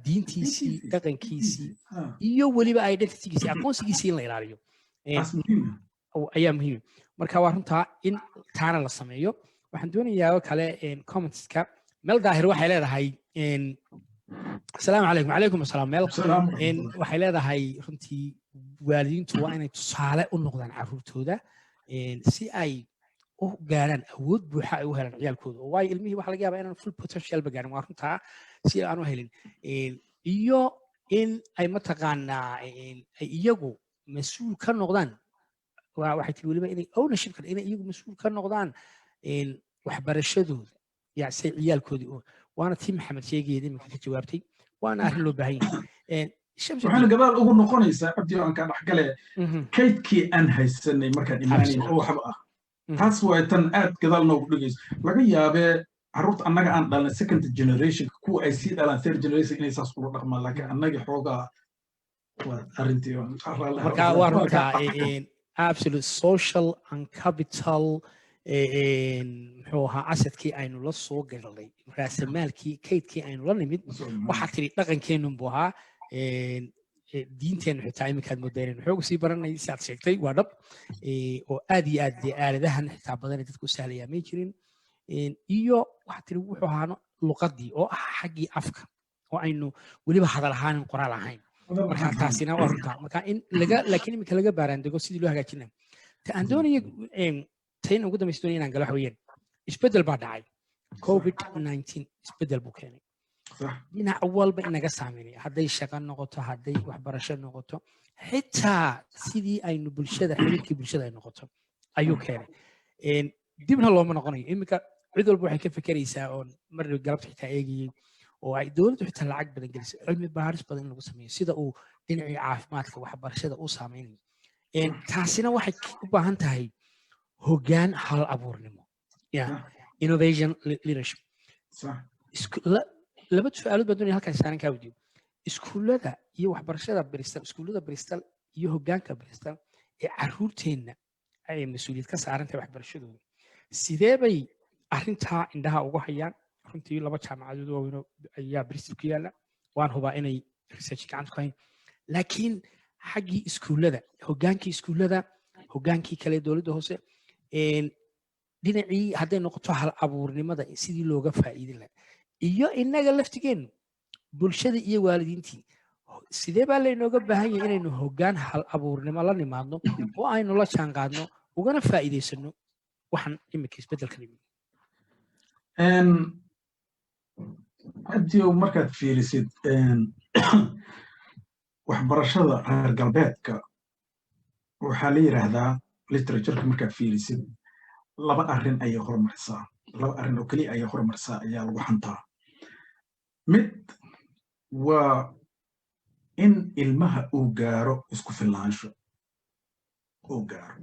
diintiisii, dhaqankiisii iyo weliba identitygiisii, aqoonsigiisii in la ilaaliyo ayaa muhiim. Marka waa runtaa in taana la sameeyo. Waxaan doonayaa oo kale commentska. Meel Daahir waxay leedahay, "Asalaamu calaykum." Calaykum asalaam, Meel. Waxay leedahay, runtii waalidiintu waa inay tusaale u noqdaan carruurtooda si ay u gaaraan awood buuxa ay u helaan ciyaalkooda, oo waayo ilmihii waxa laga yaabaa inaan full potential ba gaarin. Waa runtaa, si aan u helin, iyo in ay, mataqaanaa, ay iyagu mas-uul ka noqdaan. Waxay tiri weliba inay ownershipka, inay iyagu mas-uul ka noqdaan waxbarashadooda, ya say ciyaalkoodii. Waana tii Maxamed sheegayay iminka ka jawaabtay, waana arrin loo baahan yahay. Waxayna gadaal ugu noqonaysaa, Cabdi, aan kaa dhexgale, kaydkii aan haysanay markaan imaanayn oo waxba ah. Taas waay tan aad gadaal noogu dhigayso. Laga yaabee carruurta annaga aan dhalnay, second generation, kuwa ay sii dhalaan, third generation, inay saas ula dhaqmaan, laakiin annagii xoogaa waa arrintii. Marka waa runtaa. Absolute social and capital, muxuu ahaa, assetkii aynu la soo galnay, raasamaalkii, kaydkii aynu la nimid. Waxaa tiri dhaqankeenun buu ahaa, diinteennu xitaa iminkaad moodaa inaynu xoog sii baranay. Si aad sheegtay waa dhab, oo aad iyo aad dee aaladahan xitaa badan ee dadku u sahlayaa may jirin. Iyo waxaa tiri wuxuu ahaa luqadii oo ah xaggii afka oo aynu weliba hadal ahaanin, qoraal ahayn. Marka taasina waa runta. Marka in laga, laakiin iminka laga baaraandego sidii loo hagaajin lahaa. Ta aan doonayo, tayn ugu dambaysa doonaya inaan galo, waxa weeyaan isbeddel baa dhacay. COVID-19 isbeddel buu keenay dhinac walba inaga saameynaya, hadday shaqo noqoto, hadday waxbarasho noqoto, xitaa sidii aynu bulshada, xiriirkii bulshada ay noqoto ayuu keenay. Dibna looma noqonayo. Iminka cid walba waxay ka fekeraysaa, oon mar galabta xitaa eegayey, oo ay dowladdu xitaa lacag badan gelisay cilmi baaris badan in lagu sameeyo sida uu dhinacii caafimaadka, waxbarashada u saameynayo. Taasina waxay u baahan tahay hoggaan hal abuurnimo, yeah, innovation leadership. Laba su-aalood baan doonaya halkaan saaran kaa weydiiyo. Iskuullada iyo waxbarashada Bristol, iskuullada Bristol iyo hoggaanka Bristol ee carruurteenna ay mas-uuliyad ka saaran tahay waxbarashadooda, sidee bay arrintaa indhaha ugu hayaan? Runtii laba jaamacadood waaweyn ayaa Bristol ku yaalla, waan hubaa inay research gacanta ku hayan, laakiin xaggii iskuullada, hoggaankii iskuullada, hoggaankii kale dowladda hoose, dhinacii hadday noqoto hal abuurnimada sidii looga faa'iidin lahaa, iyo innaga laftigeennu, bulshada iyo waalidiintii, sidee baa laynooga baahan yahay inaynu hoggaan hal abuurnimo la nimaadno oo aynu la jaan qaadno ugana faa'iidaysano waxaan iminka isbeddelkan yimid? Cabdiow, markaad fiirisid waxbarashada reer galbeedka, waxaa la yidhaahdaa literatureka markaad fiirisid, laba arrin ayay horumarisaa, laba arrin oo keliya ayay horumarisaa ayaa lagu xantaa. Mid waa in ilmaha uu gaaro isku filnaansho, uu gaaro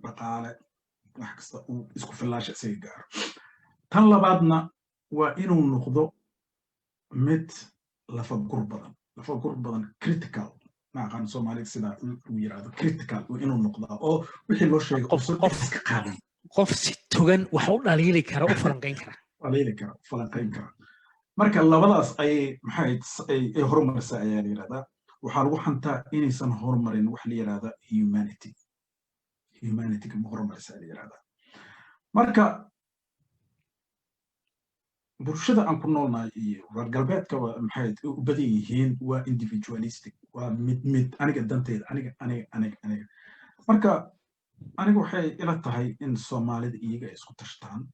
dhaqaale, wax kasta uu isku filnaansho isaga gaaro. Tan labaadna waa inuu noqdo mid lafagur badan, lafagur badan, critical, ma aqaan Soomaaliga sidaa uu yiraahdo, critical inuu noqdaa oo wixii loo sheegay qof iska qaadan. Qof si togan wax u dhaliili kara, u falanqayn kara. Dhaliili kara, falanqayn kara. Marka labadaas ayay, maxay, ay horumarisaa ayaa la yidhahdaa. Waxaa lagu xantaa inaysan horumarin wax la yidhahda humanity. Humanityga ma horumarisaa la yidhahdaa. Marka bulshada aan ku noolnahay iyo reer galbeedka, maxay u badan yihiin, waa individualistic, waa mid mid, aniga danteyda, aniga, aniga, aniga, aniga. Marka aniga waxay ila tahay in Soomaalida iyaga ay isku tashtaan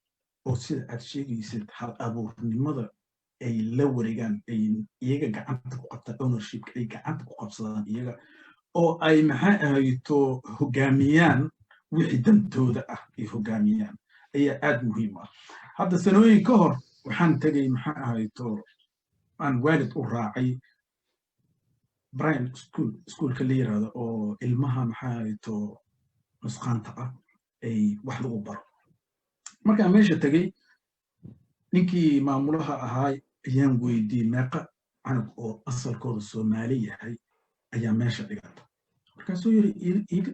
oo sida aad sheegaysid hal abuurnimada ay la wareegaan, ay iyaga gacanta ku qabtaan, ownershipka ay gacanta ku qabsadaan iyaga, oo ay, maxay ahayto, hogaamiyaan wixii dantooda ah, ay hogaamiyaan ayaa aad muhiim ah. Hadda sanooyin ka hor waxaan tegey, maxaa ahayto, aan waalid u raacay Brian School, iskuolka la yiraahdo oo ilmaha, maxaa ahayto, nusqaanta ah ay wax lagu baro. Markaan meesha tegey, ninkii maamulaha ahaa ayaan weydiiyey meeqa canug oo asalkooda Soomaali yahay ayaa meesha dhigata. Markaasuu yiri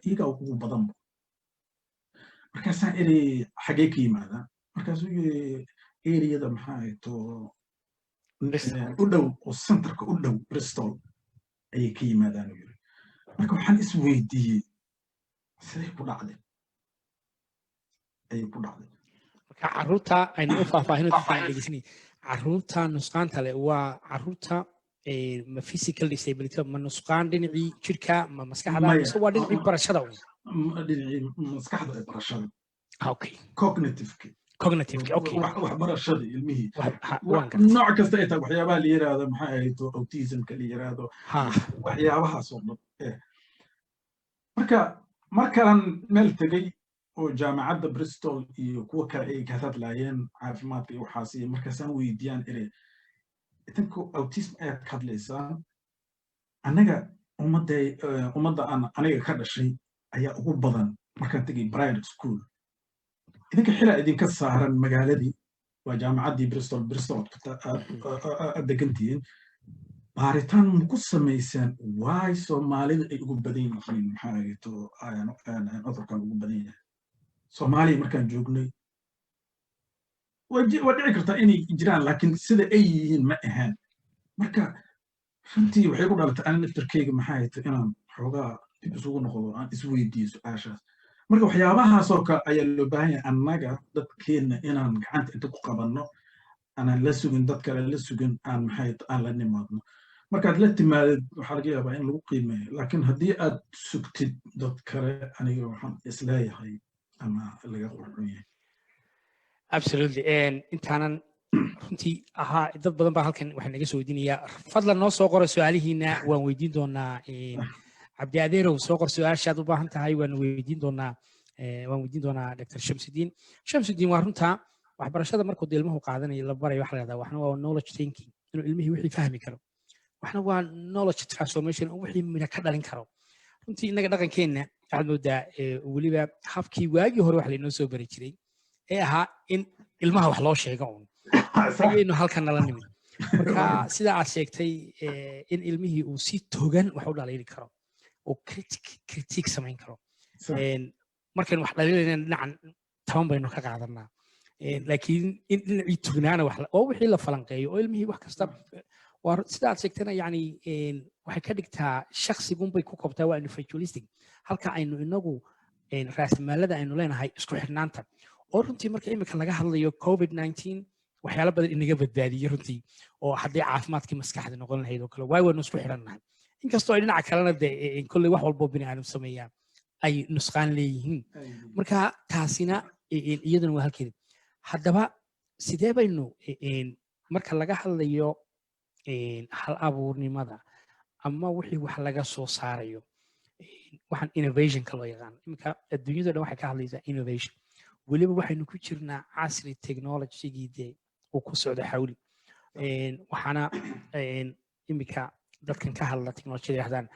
iyagaa ugu badanba. Markaasaan iri, xagee ka yimaadaan? Markaasuu yiri areada, maxaa ahayto, u dhow oo centerka u dhow Bristol ayay ka yimaadaan, uu yiri. Marka waxaan is weydiiyey siday ku dhacday, ayay ku dhacday. Marka carruurta aynu u faahfaahino dadkaan dhegeysanay, carruurta nusqaanta leh waa carruurta ma physical disability, ma nusqaan dhinacii jirka, ma maskaxda, mise waa dhinacii barashada un? Dhinacii maskaxda ee barashada. Okay. Cognitiveki. Cognitive, okay. Waxbarashada ilmihii nooc kasta ay tahay, waxyaabaha la yiraahdo, maxay ahayto, autismka la yiraahdo, waxyaabahaas oo dhan. Marka markaan meel tegey oo jaamacadda Bristol iyo kuwo kale ay ka hadlaayeen caafimaadka iyo waxaas, iyo markaasaan weydiiyaan ere, idinku autism ayaad ka hadlaysaan, annaga ummadda, ummadda aan aniga ka dhashay ayaa ugu badan. Markaan tegay Brian School, idinka xilaa idinka saaran magaaladii, waa jaamacaddii Bristol, Bristol aad degantihiin. Baaritaan maku samaysaan waay Soomaalida ay ugu badan yihiin, maxaa ahayto, cudurkan ugu badan yahay Soomaaliya markaan joognay? Waa dhici kartaa inay jiraan, laakiin sida ay yihiin ma ahaan. Marka runtii waxay ku dhalatay ani naftarkeyga, maxaa ahayto, inaan xoogaa dib isugu noqdo, aan isweydiiyo su-aashaas. Marka waxyaabahaasoo kale ayaa loo baahan yahay annaga dadkeenna inaan gacanta inta ku qabanno, aanan la sugin dad kale, la sugin, aan maxay aan la nimaadno. Markaad la timaadid, waxaa laga yaabaa in lagu qiimeeyo, laakiin haddii aad sugtid dad kale, aniga waxaan isleeyahay ama laga qurxun yahay. Absolutely. Intaanan runtii ahaa, dad badan baa halkan waxaa naga soo weydiinayaa. Fadlan noo soo qora su-aalihiina, waan weydiin doonaa. Cabdi Adeerow, soo qor su-aashaad u baahan tahay, waan weydiin doonaa, waan weydiin doonaa Dr. Shamsudiin. Shamsudiin, waa runtaa, waxbarashada markuu de ilmuhu qaadanayo la barayo waxa la yahdaa, waxna waa knowledge thinking, inuu ilmihii wixii fahmi karo, waxna waa knowledge transformation, wixii midha ka dhalin karo. Runtii innaga dhaqankeenna waxaad moodaa weliba habkii waagii hore wax lainoo soo bari jiray ee ahaa in ilmaha wax loo sheego uun ayaynu halkan nala nimid. Marka sida aad sheegtay, in ilmihii uu si togan wax u dhaliili karo oo critique samayn karo. Markaynu wax dhaliilayna dhinacan taban baynu ka qaadanaa, laakiin in dhinacii tognaana wax oo wixii la falanqeeyo oo ilmihii wax kasta waa sida aad sheegtana, yani waxay ka dhigtaa shaksigunbay ku kobtaa, waa individualistic, halka aynu inagu raasmaalada aynu leenahay isku xidhnaanta, oo runtii marka imika laga hadlayo COVID-19 waxyaalo badan inaga badbaadiyey runtii, oo haddii caafimaadkii maskaxda noqon lahayd oo kale, waay waynu isku xidhannahay, inkastoo ay dhinaca kalena de kolley wax walboo bini aadam sameeyaa ay nusqaan leeyihiin. Marka taasina iyaduna waa halkeeda. Haddaba sidee baynu, marka laga hadlayo hal abuurnimada ama wixii wax laga soo saarayo, waxaan innovationka loo yaqaan, iminka adduunyado dhan waxay ka hadlaysaa innovation. Weliba waxaynu ku jirnaa casri technologygii dee uu ku socdo xawli. Waxaana iminka dadkan ka hadla technologiyada yidhahdaan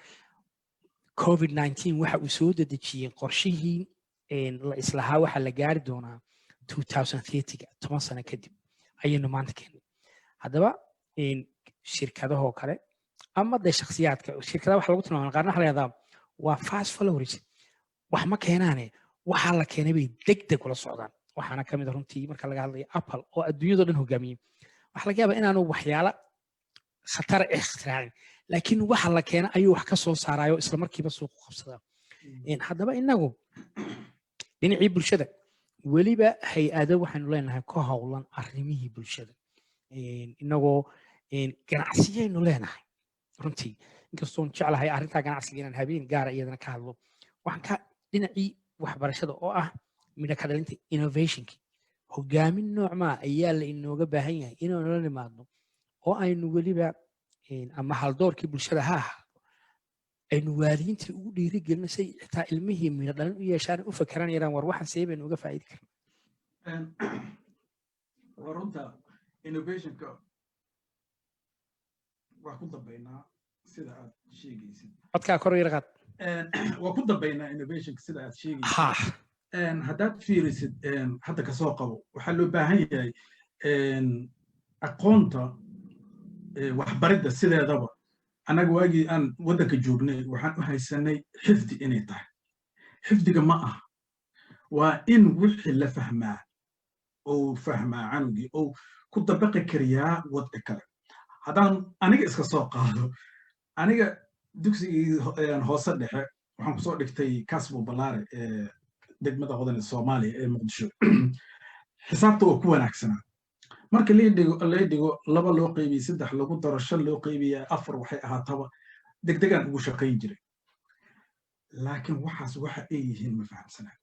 COVID-19 waxa uu soo dedejiyey qorshihii la islahaa waxa la gaari doonaa 2030ga, 10 sano kadib ayaynu maanta keenay. Haddaba shirkadahoo kale ama dee shakhsiyaadka, shirkadaha waxa lagu tilmaama, qaarna waxa la yahdaa waa fast followers, wax ma keenaane, waxaa la keenay bay deg deg ula socdaan. Waxaana ka mid a runtii marka laga hadlayo Apple oo adduunyado dhan hogaamiyey, waxaa laga yaabaa inaanu waxyaala khatara ikhtiraacin, laakiin waxa la keena ayuu wax ka soo saarayo, isla markiiba suuqu qabsadaa. Haddaba inagu dhinacii bulshada, weliba hay-ado waxaynu leenahay ku howlan arrimihii bulshada, inagoo ganacsiyaynu leenahay runtii, inkastoon jeclahay arrintaa ganacsiga inaan habeen gaara iyadana ka hadlo. Waxaan ka dhinacii waxbarashada oo ah midha ka dhalinta innovationki, hogaamin noocmaa ayaa la inooga baahan yahay inaynu la nimaadno, oo aynu weliba ama haldoorkii bulshada ha ahaado, aynu waalidiintii ugu dhiirigelino say xitaa ilmihii midho dhalin u yeeshaan, u fakeraan yaraan, war waxaan see baynu uga faa'idi karna? Waa runta, innovationka waa ku dambaynaa sida aad sheegaysid. Codkaa kor yar qaad. Waa ku dambaynaa innovationka sida aad sheegaysid. Haddaad fiirisid hadda kasoo qabo, waxaa loo baahan yahay aqoonta waxbaridda sideedaba. Annaga waagii aan waddanka joognay waxaan u haysanay xifdi inay tahay. Xifdiga ma aha, waa in wixii la fahmaa oo fahmaa canugii oo ku dabaqi kariyaa wadci kale. Haddaan aniga iska soo qaado, aniga dugsigii hoose dhexe waxaan kusoo dhigtay Casbo Balaare ee degmada Hodan ee Soomaaliya ee Muqdisho. Xisaabta waa ku wanaagsanaa. Marka lay dhigo laba loo qaybiyey saddex, lagu daro shan, loo qaybiya afar, waxay ahaataba degdegaan ugu shaqayn jiray, laakiin waxaas waxa ay yihiin ma fahamsanaa.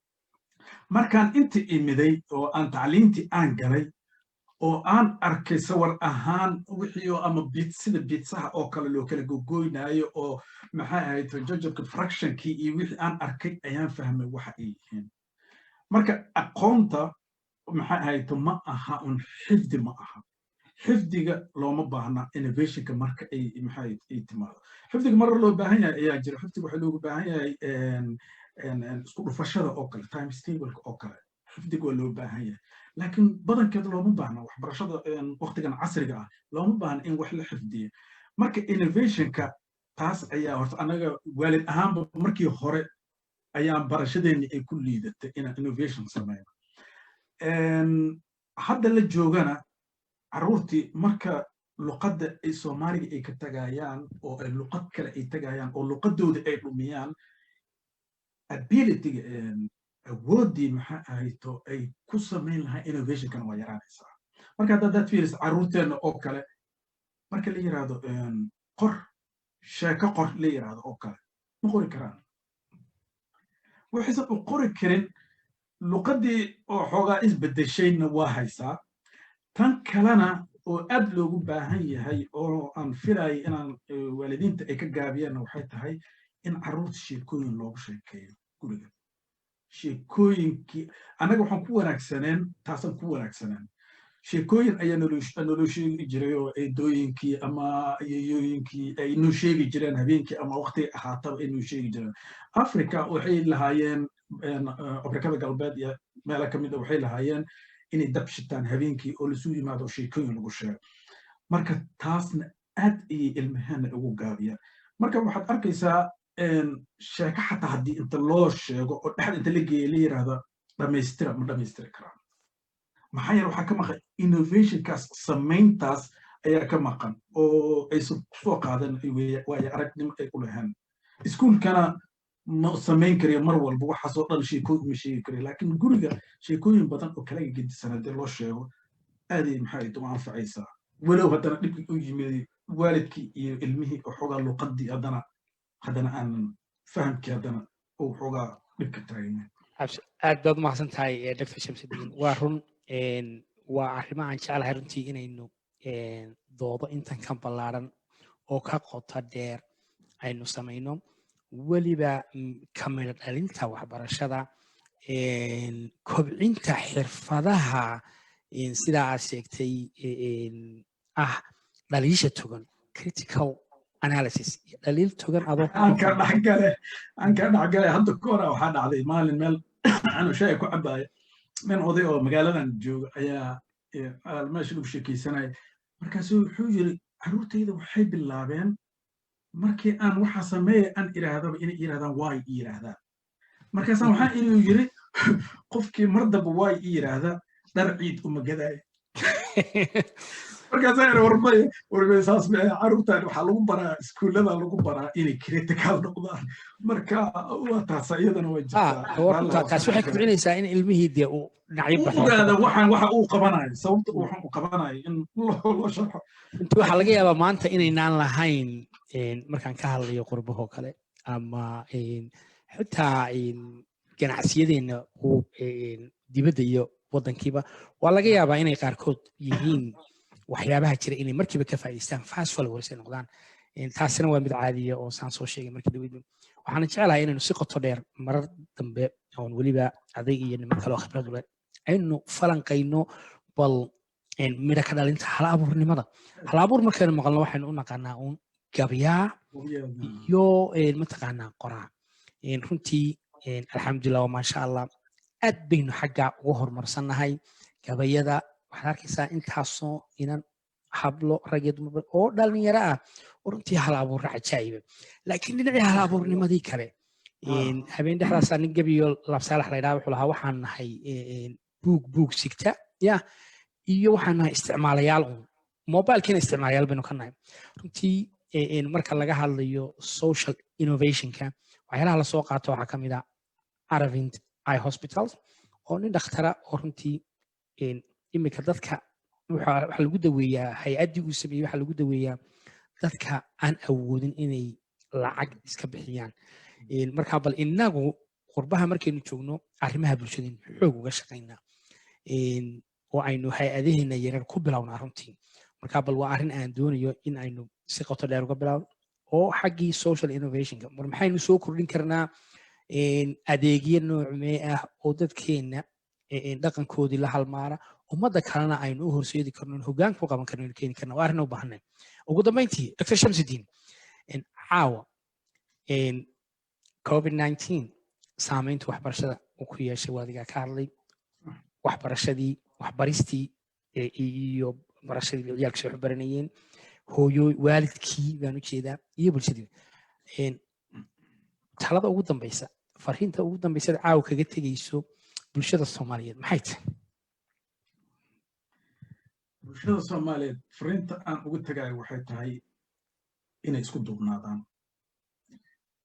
Markaan inta imiday oo aan tacliintii aan galay oo aan arkay sawir ahaan wixii oo ama sida pizzaha oo kale loo kala gogoynaayo oo maxay ahayd jajabka fractionkii iyo wixii aan arkay, ayaan fahmay waxa ay yihiin. Marka aqoonta maxay ahayd, ma aha un xifdi, ma aha xifdiga, looma baahna innovationka. Marka ay maxay ay timaado, xifdiga marar loo baahan yahay ayaa jira. Xifdiga waxaa loogu baahan yahay isku dhufashada oo kale, times tableka oo kale, xifdiga waa loo baahan yahay, laakiin badankeed looma baahna. Waxbarashada waqtigan casriga ah looma baahna in wax la xifdiyo. Marka innovationka taas ayaa horta annaga waalid ahaanba markii hore ayaan barashadeenni ay ku liidatay inaan innovation sameyno. Hadda la joogana, carruurtii marka luqadda ay Soomaaliga ay ka tagayaan oo ay luqad kale ay tagayaan oo luqadoodii ay dhumiyaan, abilityga, awooddii maxaa ahayto ay ku samayn lahaa innovationkana waa yaraanaysaa. Marka hadda haddaad fiiriso carruurteenna oo kale, marka la yiraahdo qor sheeko, qor la yiraahdo oo kale, ma qori karaan. Waxaysan u qori karin, luqaddii oo xoogaa isbeddeshayna waa haysaa. Tan kalena oo aad loogu baahan yahay oo aan filayo inaan waalidiinta ay ka gaabiyaanna waxay tahay in carruurta sheekooyin loogu sheekeeyo guriga. Sheekooyinkii annaga waxaan ku wanaagsaneen, taasaan ku wanaagsaneen, sheekooyin ayaa naloo sheegi jiray oo eedooyinkii ama ayayooyinkii ay noo sheegi jireen habeenkii ama waqtiga ahaataba ay noo sheegi jireen. Africa waxay lahaayeen, Afrikada Galbeed iyo meelo ka mid a, waxay lahaayeen inay dab shitaan habeenkii oo lasu yimaado oo sheekooyin lagu sheego. Marka taasna aad ayay ilmahana ugu gaabiyaan. Marka waxaad arkaysaa sheeko xataa haddii inta loo sheego oo dhexda inta la geeya la yiraahdo dhamaystira, ma dhamaystiri karaan. Maxaa yeele, waxaa ka maqan innovationkaas, samayntaas ayaa ka maqan oo aysan kusoo qaadan waayo aragnimo ay u lahayn. Iskuulkana ma samayn karayo mar walba waxaasoo dhan, sheekooyin ma sheegi karayo, laakiin guriga sheekooyin badan oo kalaga gedisan haddii loo sheego, aaday maxay u anfacaysaa. Walow haddana dhibkii u yimid waalidkii iyo ilmihii oo xoogaa luqaddii haddana aanan fahamkii haddana uu xoogaa dhibka taagan. Aad baad umahadsan tahay, Dr Shamsudiin. Waa run, waa arrimo aan jeclahay runtii inaynu doodo intan ka ballaaran oo ka qoto dheer aynu samayno, weliba ka midho dhalinta waxbarashada, kobcinta xirfadaha sidaa aad sheegtay ah, dhaliisha togan, critical analysis, dhaliil togan adoo Aan ka dhexgale. Hadda ka hora waxaa dhacday maalin meel aanu shaay ku cabaayo, nin oday oo magaaladan jooga ayaa meesha lagu sheekaysanaya. Markaasuu wuxuu yiri, "Carruurtayda waxay bilaabeen markii aan waxa sameeya aan idhaahdaba inay yidhahdaan 'Why' i yidhaahdaan." Markaasaan waxaan inuu yiri, "Qofkii mar damba 'why' i yidhaahda, dhar ciid uma gadaayo." Markaasaa iri, "Warmay, warmay, saas ma carruurtan waxaa lagu baraa iskuullada, lagu baraa inay critical noqdaan." Marka waa taas, iyadana way jirtaa. Taas waxay kobcinaysaa in ilmihii dee uu dhinacyo baxo, ogaada waxaan waxa uu qabanayo, sababta waxaan uu qabanayo in loo sharxo. Runtii waxaa laga yaabaa maanta inaynaan lahayn, markaan ka hadlayo qurbahoo kale ama xitaa ganacsiyadeenna dibadda iyo waddankiiba, waa laga yaabaa inay qaarkood yihiin waxyaabaha jira inay markiiba ka faa'iideystaan, fast followers ay noqdaan. Taasina waa mid caadiya oo saan soo sheegay markii dhaweyd. Waxaana jeclahay inaynu si qoto dheer marar dambe oon weliba aday iyo niman kale oo khibrad u leh aynu falanqayno bal midho ka dhalinta hal abuurnimada. Hal abuur markaynu maqalno, waxaynu u naqaanaa uun gabyaa iyo mataqaanaa qoraa. Runtii alxamdulilah waa maasha Allah, aad baynu xagga ugu horumarsannahay. Gabayada waxaad arkaysaa intaasoo inan, hablo, rag iyo dumar oo dhalinyaro ah oo runtii hal abuurra cajaa'iba. Laakiin dhinacii hal abuurnimadii kale, habeen dhexdaasaa nin gebiyo Labsaalax la ydhaha wuxuu lahaa, "Waxaan nahay buug buug sigta ya iyo waxaan nahay isticmaalayaal uun mobilkiina, isticmaalayaal baynu ka nahay." Runtii marka laga hadlayo social innovationka, waxyaalaha lasoo qaato waxaa ka mid ah Aravind Eye Hospitals oo nin dhakhtara oo runtii imika dadka waxaa lagu daweeyaa, hay-addii uu sameeyey waxaa lagu daweeyaa dadka aan awoodin inay lacag iska bixiyaan. Marka bal inagu qurbaha markaynu joogno, arrimaha bulshadaynu xoog uga shaqaynaa oo aynu hay-adaheena yaryar ku bilownaa runtii. Marka bal waa arrin aan doonayo in aynu si qoto dheer uga bilowno oo xaggii social innovationka mar maxaynu soo kordhin karnaa, adeegyo noocmee ah oo dadkeenna dhaqankoodii la halmaara, ummadda kalena aynu u horseedi karno, hoggaanka u qaban karno, aynu keeni karno. Waa arrin u baahanay. Ugu dambeyntii, Dr Shamsuddin, caawa COVID-19 saameynta waxbarashada uu ku yeeshay waa adigaa ka hadlay, waxbarashadii, waxbaristii iyo barashadii ciyaalka soo baranayeen. Hooyo, waalidkii baan u jeedaa iyo bulshadii. Talada ugu dambaysa, fariinta ugu dambaysa caawa kaga tegayso bulshada Soomaaliyeed maxay tahay? Bulshada Soomaaliyeed fariinta aan uga tegayo waxay tahay inay isku duubnaadaan,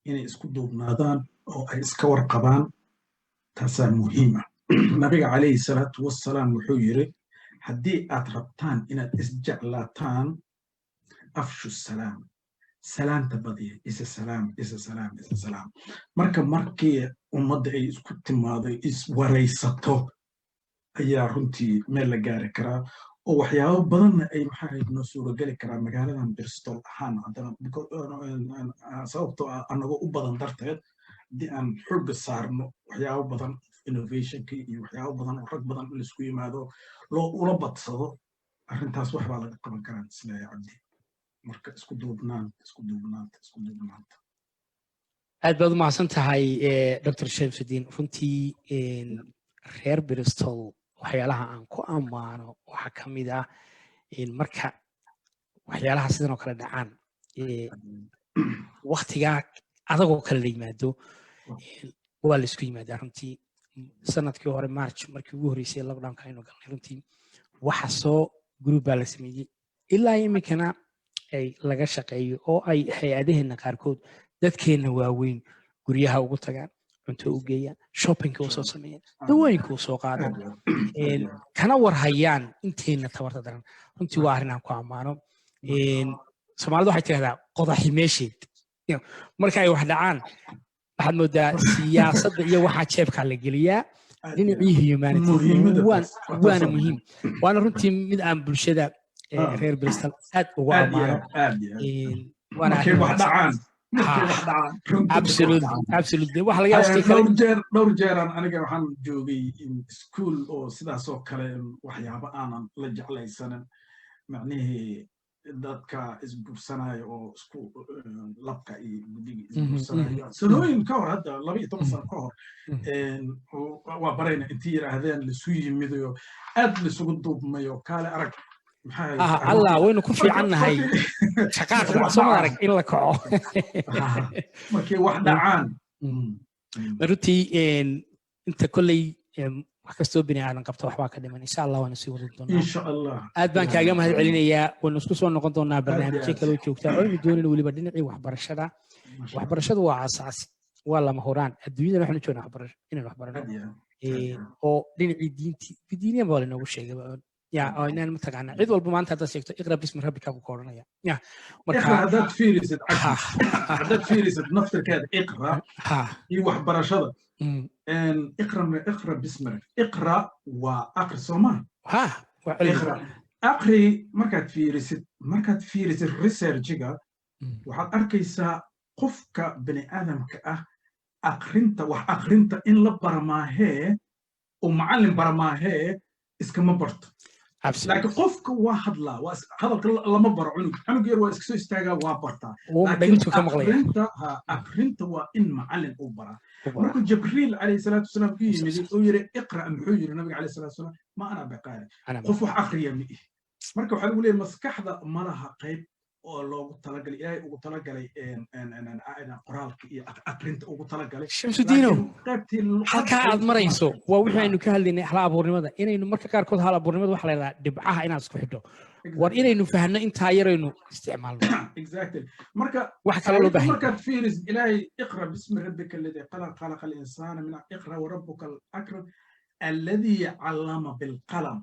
inay isku duubnaadaan oo ay iska warqabaan. Taasaa muhiim ah. Nabiga calayhi salaatu wassalaam wuxuu yiri, "Haddii aad rabtaan inaad isjeclaataan, afshu salaam, salaamta badiya, isa salaam, isa salaam, isa salaam." Marka markii ummadda ay isku timaado, iswaraysato, ayaa runtii meel la gaari karaa oo waxyaabo badanna ay maxaa ahayd noo suurogeli karaa magaaladan Bristol ahaan. Haddana sababtoo ah anagoo u badan darteed, haddii aan xoogga saarno waxyaabo badan, innovationki iyo waxyaabo badan oo rag badan in laisku yimaado loo ula badsado arrintaas, wax baa laga qaban karaa isleeyahay, Cabdi. Marka isku duubnaanta, isku duubnaanta, isku duubnaanta. Aad baad u mahadsan tahay, Dr. Shamsuddin. Runtii reer Bristol waxyaalaha aan ku ammaano waxaa ka mid ah marka waxyaalaha sidan oo kale dhacaan, waktigaa adagoo kale la yimaado, waa la isku yimaadaa. Runtii sanadkii hore March, markii ugu horreysay lockdownka aynu galnay, runtii waxa soo group baa la sameeyey, ilaa iminkana ay laga shaqeeyo oo ay hay-adaheenna qaarkood dadkeenna waaweyn guryaha ugu tagaan, cunto u geeyaan, shoppingka u soo sameeyaan, dawooyinka u soo qaadaan, kana warhayaan inteenna tabarta daran. Runtii waa arrin aan ku ammaano. Soomaalida waxay tidhahdaa qodaxi meesheed. Marka ay wax dhacaan, waxaad moodaa siyaasadda iyo waxaa jeebkaa la geliyaa dhinacii humanity. Waana muhiim, waana runtii mid aan bulshada reer Bristol aad ugu ammaano. Absolutely, waxa laga waqti kale dhowr jeeraan aniga waxaan joogay school oo sidaas oo kale waxyaabo aanan la jeclaysanin, macnihii dadka isguursanaya oo isku labka iyo guddiga isguursanaya, sanooyin ka hor, hadda 12 sano ka hor, waa barayna intii yidhaahdeen laisu yimidayo, aad laisugu duubmayo, kaale arag. Allah, waynu ku fiican nahay shaqaaqda soo arag in la kaco. Markay wax dhacaan. Runtii inta kolley wax kastoo bini aadan qabta waxbaa ka dhiman. Insha Allah waanu sii wadi doonaa. Insha Allah. Aad baan kaaga mahad celinayaa. Waynu isku soo noqon doonaa barnaamijyo kaloo joogtaa oo aynu doonayno weliba dhinacii waxbarashada. Waxbarashadu waa asaasi, waa lama huraan. Adduunyadan waxaanu joognaa waxbarasho, inaynu waxbarano, oo dhinacii diintii diiniyan baa lainoogu sheegay ya, oo inaan mataqaanaa cid walba maanta haddaad sheegto "iqra bismi rabbika" buu ka odhanaya ya. Marka haddaad fiirisid, haddaad fiirisid naftirkeeda iqra iyo waxbarashada, iqra, iqra bismi rabbik, iqra waa aqri, soo maa? Ha. Iqra, aqri. Markaad fiirisid researchiga, waxaad arkaysaa qofka bini aadamka ah aqrinta, wax aqrinta in la bara maahee oo macallin bara maahee iskama barto. Laakiin qofka waa hadlaa, waa hadalka lama baro cunug. Cunug yar waa iska soo istaagaa, waa bartaa. Laakiin aqrinta waa in macallin uu baraa. Markuu Jibriil calayhi salaatu wasalaam ku yimid uu yiri "iqra", muxuu yiri nabiga calayhi salaatu wasalaam? "Ma ana biqaari", qof wax aqriya ma ihi. Marka waxaa lagu leeyahay maskaxda ma laha qayb oo loogu talagalay, Ilaahay ugu talagalay qoraalka iyo aqrinta ugu talagalay. Shamsudiinow, halkaa aad marayso waa wixii aynu ka hadlaynay, hal abuurnimada. Inaynu marka qaarkood hal abuurnimada waxa la yidhahdaa dhibcaha inaad isku xidho. War inaynu fahanno intaa yaraynu isticmaalno. Exactly. Marka wax kale loo baahan. Markaad fiiris Ilaahay "iqra bismi rabbika alladhi khalaq, khalaqa al-insana min iqra wa rabbuka al-akram alladhi 'allama bilqalam",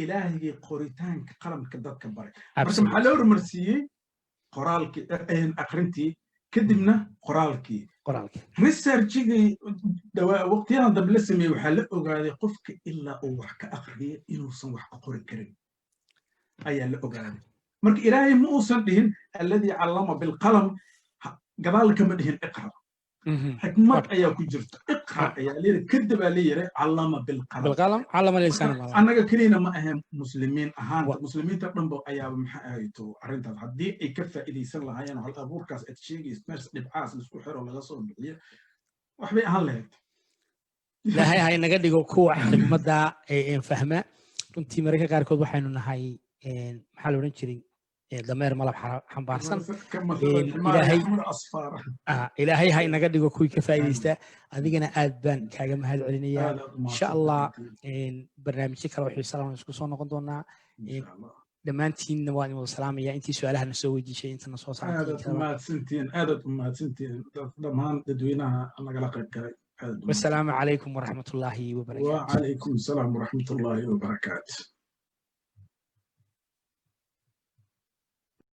Ilaahigii qoritaanka qalamka dadka baray. Marka maxaa loo horumarsiiyey? Qoraalkii, aqrintii, kadibna qoraalkii. Qoraalkii. Researchigii waqtiyadan dambe la sameeyey waxaa la ogaaday qofka ilaa uu wax ka aqriyo inuusan wax ka qori karin ayaa la ogaaday. Marka Ilaahay ma uusan dhihin "alladii callama bilqalam", gadaal kama dhihin "iqra". Xikmad ayaa ku jirta. "Iqra" ayaa layiri, kadib aa layiri "callama bilqalam". Annaga keliyana ma ahayn, muslimiin ahaanta, muslimiinta dhanba ayaaba maxaa ahayto arrintaas haddii ay ka faa'iidaysan lahaayeen hal abuurkaas aad sheegaysa, meesha dhibcaas laisku xiro laga soo bixiyo, waxbay ahaan lahayd. Ilaahay ha inaga dhigo kuwa xikmadda fahma. Runtii mararka qaarkood waxaynu nahay, maxaa la odhan jiray? Dameer malab xambaarsan. Ilaahay ha inaga dhigo kuwii ka faa'iidaysta. Adigana aad baan kaaga mahad celinayaa. Insha Allah barnaamijyo kale oo xiisa leh isku soo noqon doonaa. Dhammaantiinna waan idin wada salaamaya, intii su-aalaha na soo weydiishay, intana soo. Aadaad umahadsantihiin, aadaad umahadsantihiin dhammaan dadweynaha nagala qayb galay. Wasalaamu calaykum waraxmatullaahi wabarakaatu. وعليكم السلام ورحمة الله وبركاته.